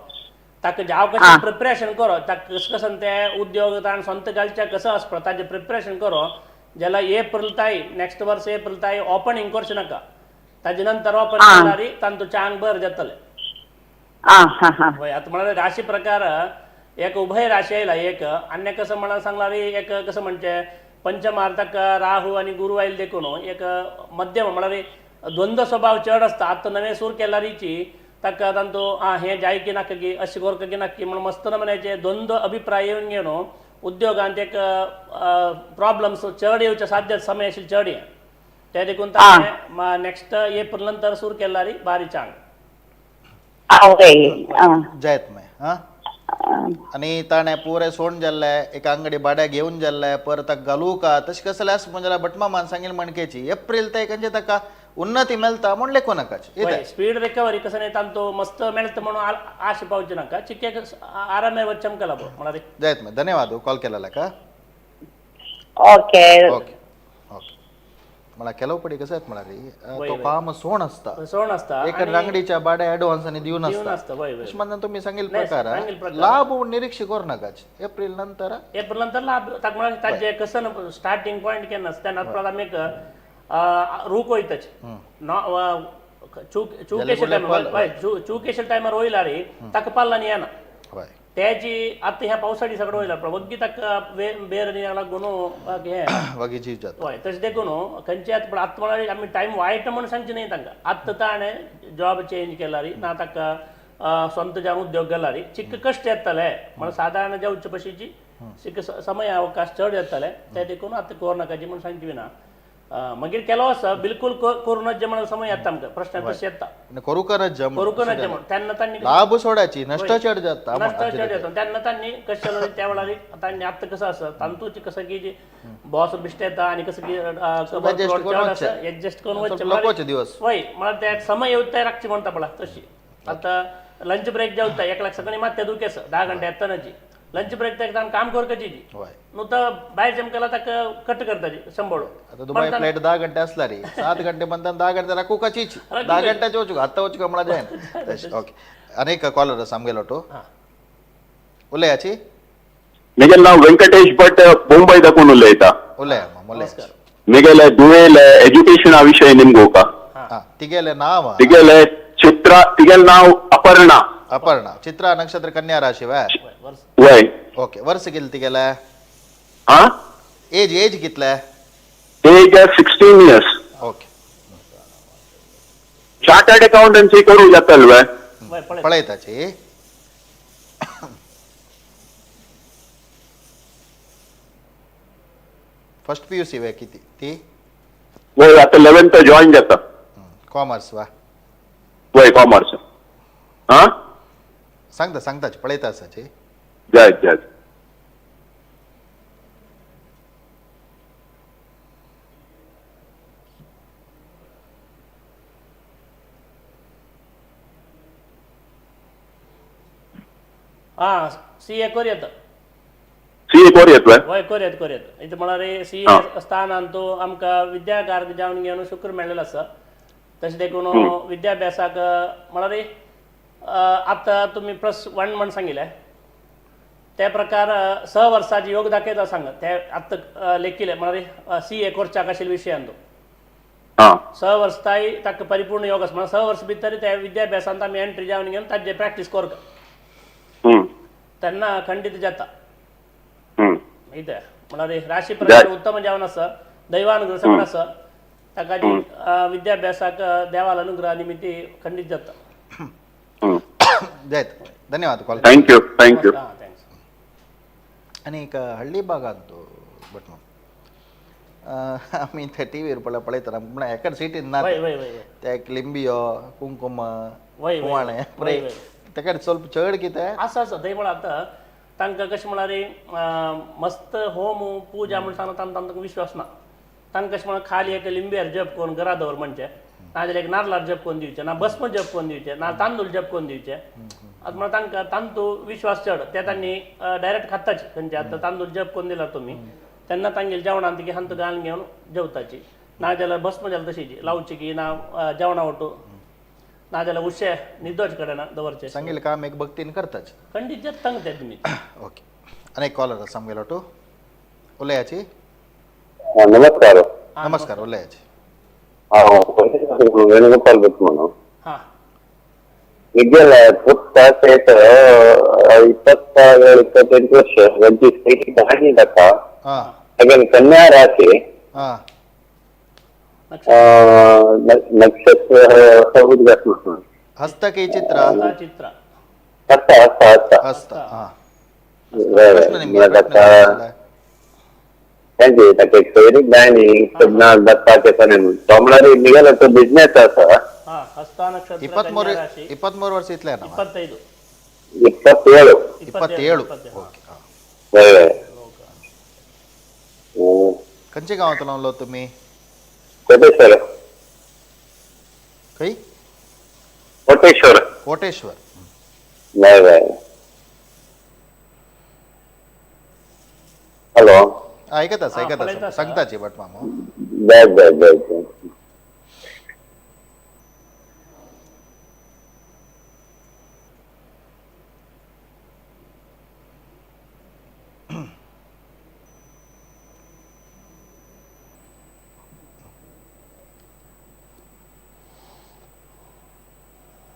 ताका जाव कशें प्रिपरेशन करो, ताका कशें कशें ते उद्योग ताणें स्वंत घालच्या कसो आसा पळय ताजें प्रिपरेशन करो. जाल्यार एप्रिल ताई नेक्स्ट वर्स एप्रिल ताई ओपनिंग करचें नाका, ताजे नंतर ओपन केल्यार तांचो चांग बरें जातलें. आं हां हां. हय, आतां म्हळ्यार राशी प्रकार एक उभय राशी आयला एक आनी कसं म्हळ्यार सांगला एक कसं म्हणचे पंचमार्तक राहू आनी गुरू आयले देखून एक मध्यम म्हळ्यार द्वंद्व स्वभाव चड आसता. आतां नवें सूर केल्यारीची ताका तांचो आं हें जाय की नाका की अशें करका की नाका की म्हणून मस्त म्हणायचे द्वंद्व अभिप्राय येवन घेवन उद्योगांत एक प्रॉब्लम्स चड येवचे साध्य समय आशिल्ले चड हे ते देखून ताणें नेक्स्ट एप्रिल नंतर सूर केल्यारी बारी चांग. आं वय. आं. जायत मागीर. हां, आनी ताणें पुरें सोण जाल्लें एक अंगडी भाड्याक घेवन जाल्लें परत ताका घालूं का तशें कसलें आसा म्हणजे भटमामान सांगील म्हणकेची एप्रिल ते खंयचे ताका उन्नती मेळटा म्हूण लेखूं नाकाची. स्पीड रिकवरी कसं नाही तांतो मस्त मेळता म्हणून आशा पावची नाका, चिक्के आरामे चमकला म्हळ्यार. जायत मागीर. धन्यवाद कॉल केला का. Okay okay okay. मला ಕೆಲವು पडी कसं आहेत म्हळ्यार तो काम सोण असता, सोण असता एक रांगडीच्या भाड्या ऍडव्हान्स आणि दिवन दिवन असता. आसता. वय वय. अशें म्हणून तुम्ही सांगील नाही, प्रकार सांगील प्रकार. लाभ निरीक्ष करू नाकाच एप्रिल नंतर. एप्रिल नंतर लाभ ताका म्हळ्यार ताजे कसं स्टार्टिंग पॉयंट केन्ना आसता तेन्ना परत आमी एक रूक वयताच चुकेशे टायमार वयला रे ताका पाल्लांनी येना हय. त्याची आतां ह्या पावसाळी सगळं वयला पण वग्गी ताका बेर लागून हें वगी जीव जाता. हय, तशें देखून खंयचे आतां पण आतां म्हळ्यार आमी टायम वायट म्हूण सांगचे न्ही तांकां. आतां ताणें जॉब चेंज केला रे ना ताका स्वंत जावन उद्योग केला रे चिक्क कश्ट येतले म्हळ्यार सादारण जेवचे पशीची चिक्क समय अवकाश चड येतले ते देखून आतां करूं नाकाची म्हूण सांगची ना. मागीर केलो आसा बिलकुल करूं नज म्हणून समय येता आमकां प्रश्न तशें येता. करूं नज करूं नज म्हूण तेन्ना तांणी लाभ सोडायची नश्ट चड जाता. नश्ट चड येता तेन्ना तांणी कशें त्या वेळार तांणी आतां कसं आसा तांतूच कसं की बॉस बिश्ट येता आनी कसं की एडजस्ट करून वचचें दिवस. वय म्हळ्यार ते समय येवता राखची म्हणटा पळय तशी. आतां लंच ब्रेक जेवता एक लाख सगळीं मात्या दुखेस 10 घंटे येतानाची लंच ब्रेक ताका काम करपाची न्हू तर भायर चमकेला ताका कट करताची शंबर. आता दुबई फ्लाईट 10 घंटे असला रे 7 घंटे म्हणता 10 घंटे राखूकाचीच 10 घंट्याचे वचू आत्ता वचू का म्हणा जायन. ओके, अनेक कॉलर आसा आमगेलो तो उलयाची. म्हगेलें नांव वेंकटेश भट, मुंबय दाखून उलयता. उलया उलया. म्हगेले धुवेले एज्युकेशना विशय निमगो का. तिगेले नाव तिगेले चित्रा, तिगेले नाव अपर्णा. अपर्णा, चित्रा नक्षत्र, कन्या राशी वय. वय. ओके, वर्ष कितले तिगेले? हा, एज एज कितले? Age 16 years. Okay. Chartered accountancy करू जातल वे? पळयताची. फर्स्ट पीयूसी वे किती ती? वय, आता 11th join जाता. कॉमर्स वा? वय, कॉमर्स. हा, सांगता सांगताची पळयता आसाची. जायत जायत. हां, सी ए करूं येता. सी ए करूं येत. वय, करूं येता करूं येता. इथं म्हळ्यार सी ए स्थानान तो आमकां विद्यागार्ग जावन घेवन शुक्र मेळ्ळेलो आसा. तशें देखून विद्याभ्यासाक म्हळ्यार आतां तुमी +1 म्हण सांगिल्लें त्या प्रकार 6 वर्सांचे योग दाखयता सांग ते आतां लेखिल्लें म्हळ्यार सी ए करच्याक आशिल्ल्या विशयान तो 6 वर्स ताई ताका परिपूर्ण योग आसा. म्हळ्यार 6 वर्स भितर त्या विद्याभ्यासांत आमी एंट्री जावन घेवन ताजें प्रॅक्टीस करता तेन्ना खंडीत जाता. इतें म्हळ्यार राशी प्रकार उत्तम जावन आसा, दैवानुग्रह सगळो आसा ताका. जी विद्याभ्यासाक देवाल अनुग्रह निमित्ती खंडीत जाता. जायत, धन्यवाद call. Thank you, thank you. हां, thanks. आनी एक हಳ್ಳಿ भागांत बट आमी ते टी व्हीर पळयतना म्हणल्यार एकाच सिटीन ना. वय वय वय वय. ते एक लिंबियो, कुंकुम, वय, वय, कुवाणें वय, पळय वय. तेका ಸ್ವಲ್ಪ चड कितें आसा आसा थंय म्हळ्यार आतां तांकां कशें म्हळ्यार मस्त होम पुजा म्हण सांगता, तांकां तांकां विश्वास ना. तांकां कशें म्हळ्यार खाली एक लिंबियार जप करून घरा दवर म्हणचें, नाजाल्यार एक नारलार जप करून दिवचें ना, भस्म जप करून दिवचें ना, तांदूळ जप करून दिवचें. आतां म्हळ्यार तांकां तांतू विश्वास चड, ते तांणी डायरेक्ट खाताची. खंयचे आतां तांदूळ जप करून दिला तुमी तेन्ना तांगेले जेवणान ती हांतू घालून घेवन जेवताची, नाजाल्यार भस्म जाल्यार तशीच लावची की ना जेवणा वटू, नाजाल्यार उशे न्हिदोच कडेन दवरचें. सांगेलें काम एक भक्तीन करताच. खंडीत जाता तांकां ते तुमी. ओके, आनी एक कॉलर आसा आमगेलो टू उलयाची. नमस्कार. नमस्कार, उलयाची. वेणुगोपाल भट म्हणून. हां. ವಿದ್ಯಾಲಯ ಪುಟ್ಟ ಸೇಟ್ 27, 28 ವರ್ಷ ವಜ್ಜಿ ಆಗಿದ್ದಕ್ಕ. ಹಾಂ. ಹಾಗೆ ಕನ್ಯಾ ರಾಶಿ. ಹಾಂ. ನಕ್ಷತ್ರ ಹೌದು. ಹಸ್ತಕ್ಕೆ ಈ ಚಿತ್ರ. ಚಿತ್ರ. ಹಸ್ತ, ಹಸ್ತ, ಹಸ್ತ. ಹಸ್ತ, ಹಾಂ. ಪ್ರಶ್ನೆ ನಿಮಗೆ ಪ್ರಶ್ನೆ. ಬಿಸ್ನೆಸ್ ಆಸ. ಹಾಂ, ಹಸ್ತ ನಕ್ಷತ್ರ. 23. ಕನ್ಯಾ ರಾಶಿ. 23 ವರ್ಷ ಇತ್ತಲೇ ನಾವು. 25. 27. 27. 27. ओके, हां. खंयच्या गांवांत लावलो तुम्ही? कोटेश्वर. खंय? कोटेश्वर. कोटेश्वर. हॅलो. ऐकत आसा, ऐकत पळयता आसा. आसा. सांगताची भट मामो. जाय जाय जाय.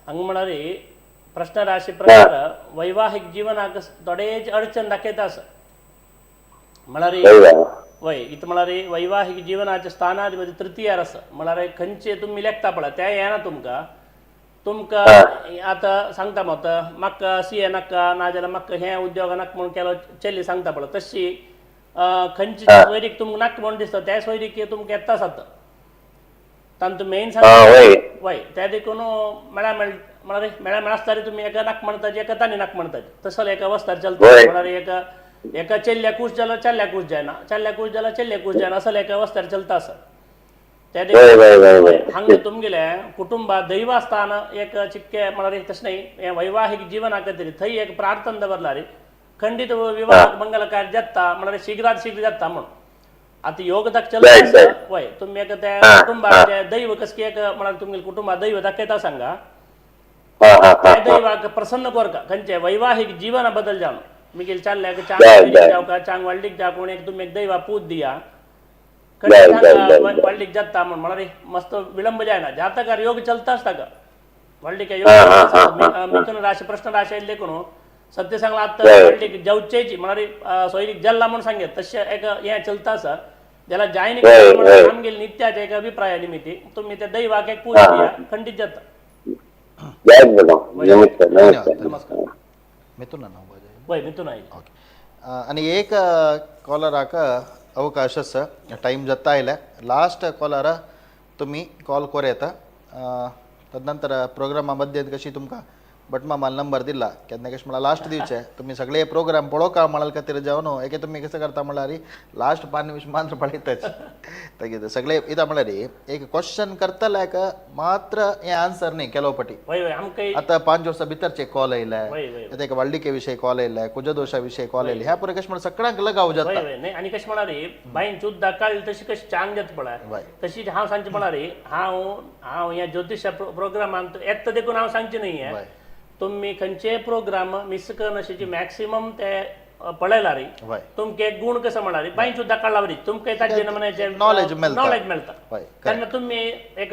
हंग म्हळ्यार प्रश्न राशी प्रकार वैवाहिक जीवनाक थोडेच अडचण दाखयता आसा म्हळ्यार. वय इत म्हळ्यार वैवाहिक जीवनाच्या स्थानाधिपती तृतीयार आसा, म्हळ्यार खंयचे तुमी लेखता पळय ते येना तुमकां. तुमकां आतां सांगता मत म्हाका सी ए नाका, नाजाल्यार म्हाका हें उद्योग नाका म्हणून केलो चेल्ली सांगता पळय, तशी खंयची सोयरीक तुमकां नाका म्हणून दिसता त्या सोयरीक तुमकां येता आसता. तांतू मेन सांगता वय त्या देखून मेळा मेळ म्हळ्यार मेळा मेळासता तुमी एका नाक म्हणटाची, एका तांणी नाक म्हणटाची, तसो एका वस्तार चलता. म्हळ्यार एका एका चेल्ल्या कूश जाल्यार चेल्ल्या कूश जायना, चेल्ल्या कूश जाल्यार चेल्ल्या कूश जायना, असो एका वस्तार चलता आसा. त्या देखून हांगा तुमगेले कुटुंबा दैवस्थान एक चिक्के म्हळ्यार तशें न्ही, हें वैवाहिक जीवना खातीर थंय एक प्रार्थना दवरला रे, खंडीत विवाह मंगल कार्य जाता, म्हळ्यार शीघ्रात शीघ्र जाता म्हणून. आतां योग दाख चलता वय तुमी एक त्या कुटुंबाचे दैव कसकी एक म्हळ्यार तुमगेले कुटुंबा दैव दाखयता सांगा, त्या दैवाक प्रसन्न करका खंयचे वैवाहिक जीवना बदल जावन मिगेल चालल्याक चांग जावका, चांग व्हडलीक जावं, कोण एक तुमी एक दैवा पूत दिया, व्हडलीक जाता म्हण म्हळ्यार मस्त विलंब जायना. जातकार योग चलताच ताका व्हडलीक योग. मिथुन राशी प्रश्न राशी आयले देखून सत्य सांगला आतां व्हडलीक जावचेची म्हळ्यार सोयरीक जल्ला म्हणून सांगेत तशें एक हें चलता आसा. जाल्यार जायनी आमगेले नित्याचे एक अभिप्राया निमित्ती तुम्ही त्या दैवाक एक पूजा दिया, खंडीत जाता. नमस्कार. मिथुन नाव. वय मिथुन आयले. ओके, आनी एक कॉलराक अवकाश आसा, टायम जाता आयल्या. लास्ट कॉलर तुमी कॉल करूं येता. तदनंतर प्रोग्रामा मध्ये कशी तुमकां भटमामाल नंबर दिला केन्ना कशें म्हळ्यार लास्ट दिवचे तुमी सगळे प्रोग्राम पळोवका म्हळ्यार खातीर जावन एके तुमी कसं करता म्हळ्यार लास्ट 5 निमिश मात्र पळयताच. तागीर सगळे इता म्हळ्यार एक क्वेश्चन करतल्याक मात्र हें आन्सर न्ही केलो पटी. वय वय आमकां आतां 5 वर्सां भितरचे कॉल येयले, वय वय. आतां एक व्हडलिके विशय कॉल येयले, कुजदोशा विशय कॉल येयले, ह्या पुरो कशें म्हळ्यार सगळ्यांक लगाव जाता. वय वय न्ही. आनी कशें म्हळ्यार बायन सुद्दां काडली तशी कशी चांग जाता पळय तशी हांव सांगचें म्हळ्यार हांव हांव ह्या ज्योतिश प्रोग्रामांत येता देखून हांव सांगचें न्ही हें तुमी खंयचे प्रोग्राम मिस करनाशेची मॅक्सिमम ते पळयला रे तुमके एक गुण कसं म्हळ्यार बायन सुद्दां काडला बरी तुमकां ताजे नमुन्याचे नॉलेज मेळटा. नॉलेज मेळटा तेन्ना तुमी एक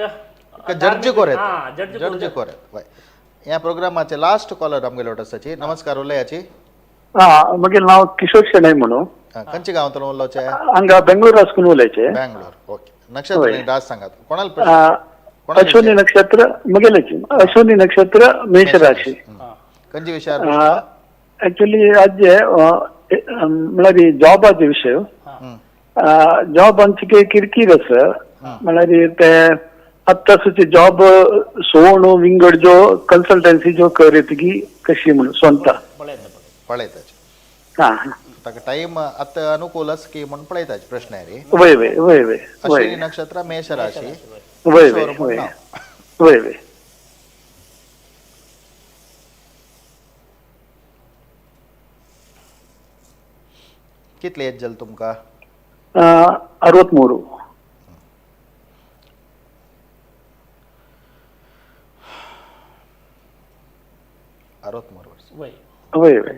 जड्ज कोर, हां जड्ज जड्ज कोर. वय ह्या प्रोग्रामाचे लास्ट कॉलर आमगेले आसाची. नमस्कार, उलयाची. हां, मागीर नांव किशोर शेणै म्हणून. खंयच्या गांवांतल्यान उलोवचे? हांगा बेंगळूर आसकून उलयचे. बँगलोर, ओके. नक्षत्र आणि रास सांगात कोणाला प्रश्न? कोणाला अश्विनी विचार? नक्षत्र मगेलेची, अश्विनी नक्षत्र, मेष राशी. खंयच्या विशयार? ऍक्च्युली आज म्हळ्यार जॉबाचे विषय. जॉब आमची किरकीर आसा, म्हळ्यार ते आत्ताचे जॉब सोडून विंगड जो कन्सल्टन्सी जो करीत की कशी म्हणून स्वतः पळयता. पळयताचे. हा. ताका टाइम आतां अनुकूल आसा की म्हूण पळयताचे प्रश्न रे. वय वय वय वय. अश्विनी वय. नक्षत्र, मेष राशी. वय वय. किशोर म्हूण वय. नांव. वय वय. कितले एज जाले तुमकां? 63. 63 वर्ष. वय. वय वय.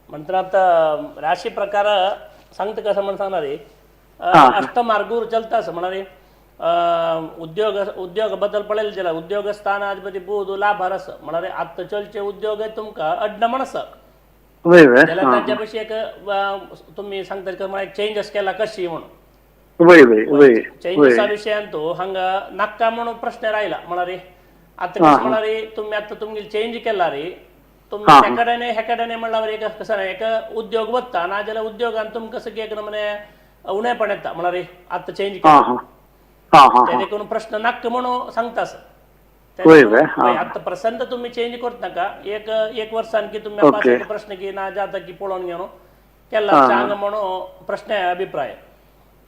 म्हणताना आता राशी प्रकार सांगता कसं म्हणून सांगणार आहे. हा. अष्टमार्गूर चलता असं म्हणाले. उद्योग उद्योग बदल पडेल ज्याला उद्योग स्थानाधिपती बुध लाभार असं म्हणाले. आत्ता चलचे उद्योग आहे तुमका अड्ड म्हणस. वय वय. त्याला हा. त्याच्यापाशी एक तुम्ही सांगता का मला एक चेंजेस केला कशी म्हणून. वय वय वय. चेंजेसा वय. विषयान तो हांगा नाक्का म्हणून प्रश्न राहिला म्हणारे. आता हा, कसं हा. म्हणारे, तुम्ही आता तुमगे चेंज केला रे तुम्ही हा, हा. त्या ह्याकडेने म्हणल्यावर एक कसं नाही, एक उद्योग वत्ता ना जाल्यार उद्योगान तुमकां कसं की एक नमुने उणेपण येता म्हणारे आता चेंज हा. केला. हा हा हा ते हा. देखून प्रश्न नाक्क म्हणून सांगतास. वय वय, हा. आता प्रसन्न तुम्ही चेंज करत नाका, एक एक वर्षान की तुम्ही ओके. एक प्रश्न की ना जाता की पळोवन घेवन केला हा. चांग म्हणून प्रश्न अभिप्राय.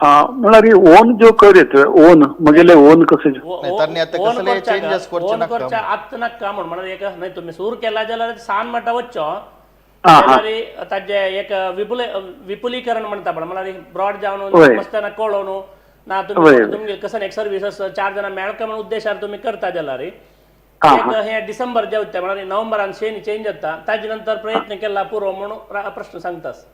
म्हळ्यार ओन जो करीत ओन मगेले ओन कसे नाही, त्यांनी आता कसले changes करचे नाका. करच्या आत्त नाका म्हणून म्हणाले एक नाही, तुम्ही सूर केला जाल्यार सान म्हणटा वच्चो हा, हा. जाल्यार ताजे एक विपुल विपुलीकरण म्हणटा पण म्हळ्यार ब्रॉड जावन वय. मस्त ना कळोवन ना वय, तुमी वय. तुमगे कसं एक सर्विस चार जाणां मेळका म्हणून उद्देशान तुमी करता जाल्यार हा, एक हा. हे डिसेंबर जे वता म्हळ्यार नोव्हेंबरान शेनी चेंज जाता, ताजे नंतर प्रयत्न केला पुरो म्हणून प्रश्न सांगतास.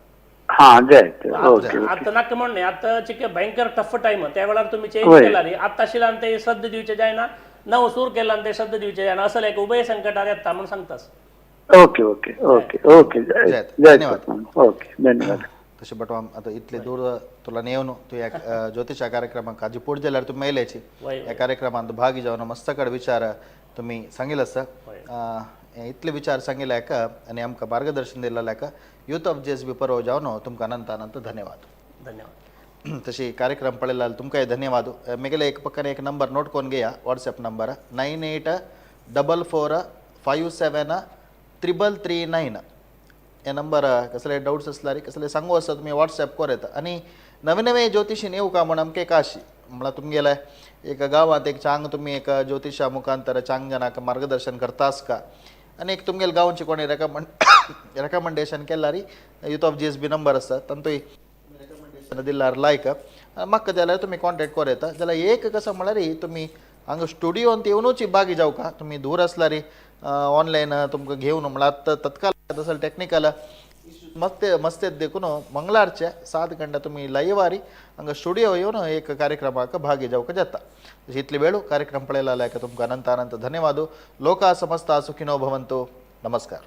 हा, जायत, ओके ओके. आता नाका म्हणणे, आता चिके भयंकर टफ टाइम त्या वेळार तुम्ही चेंज वय. केला रे आता शिलान ते सद्द दिवचे जायना, नव सूर केला ते सद्द दिवचे जायना, असं एक उभय संकटार येता म्हणून सांगतास. Okay okay okay okay. जायत. जायत. धन्यवाद. ओके, धन्यवाद. तशें बट आतां इतले दूर तुला येवन तूं ह्या ज्योतिषा कार्यक्रमाक काजी पोट जाल्यार तूं मेल्याची वय. ह्या कार्यक्रमांत भागी जावन मस्तकड विचार तुमी सांगिल आसा. इतले विचार सांगिल्ले हाका आनी आमकां मार्गदर्शन दिल्लें हाका यूथ ऑफ GSB परव जावन तुमकां अनंत अनंत धन्यवाद. धन्यवाद. तशी कार्यक्रम पळयला तुमकांय धन्यवाद. मेगेले एक पक्काने एक नंबर नोट करून घेया, व्हॉट्सएप नंबर 9844573339. हे नंबर कसले डाऊट्स असल्यार, कसले सांगू आसा तुमी व्हॉट्सएप कर येता. आनी नवे नवे ज्योतिषीन येवका म्हूण आमकां एक आशी म्हळ्यार तुमगेले एक गांवांत एक चांग तुमी एक ज्योतिशा मुखांतर चांग जणांक मार्गदर्शन करता आसका आनी एक तुमगेले गांवचे कोणी रेकमेंडेशन केल्यार यूथ ऑफ GSB number आसा तांतूय रेकमेंडेशन दिल्यार लायक म्हाका जाल्यार तुमी कॉन्टेक्ट कर येता. जाल्यार एक कसं म्हळ्यार तुमी हांगा स्टुडियोंत येवनूच बागी जावका, तुमी दूर आसल्यार ऑनलायन तुमकां घेवन म्हळ्यार आतां तत्काल तसं टेक्निकल मस्ते मस्तेत देखून मंगळारचे 7 गंटे तुमी लायवारी हांगा स्टुडियो येवन एक कार्यक्रमाक भागी जावंक जाता. तशी इतली वेळ कार्यक्रम पळयला लायक तुमकां अनंत अनंत धन्यवाद. लोका समस्ता सुखिनो भवन्तु. नमस्कार.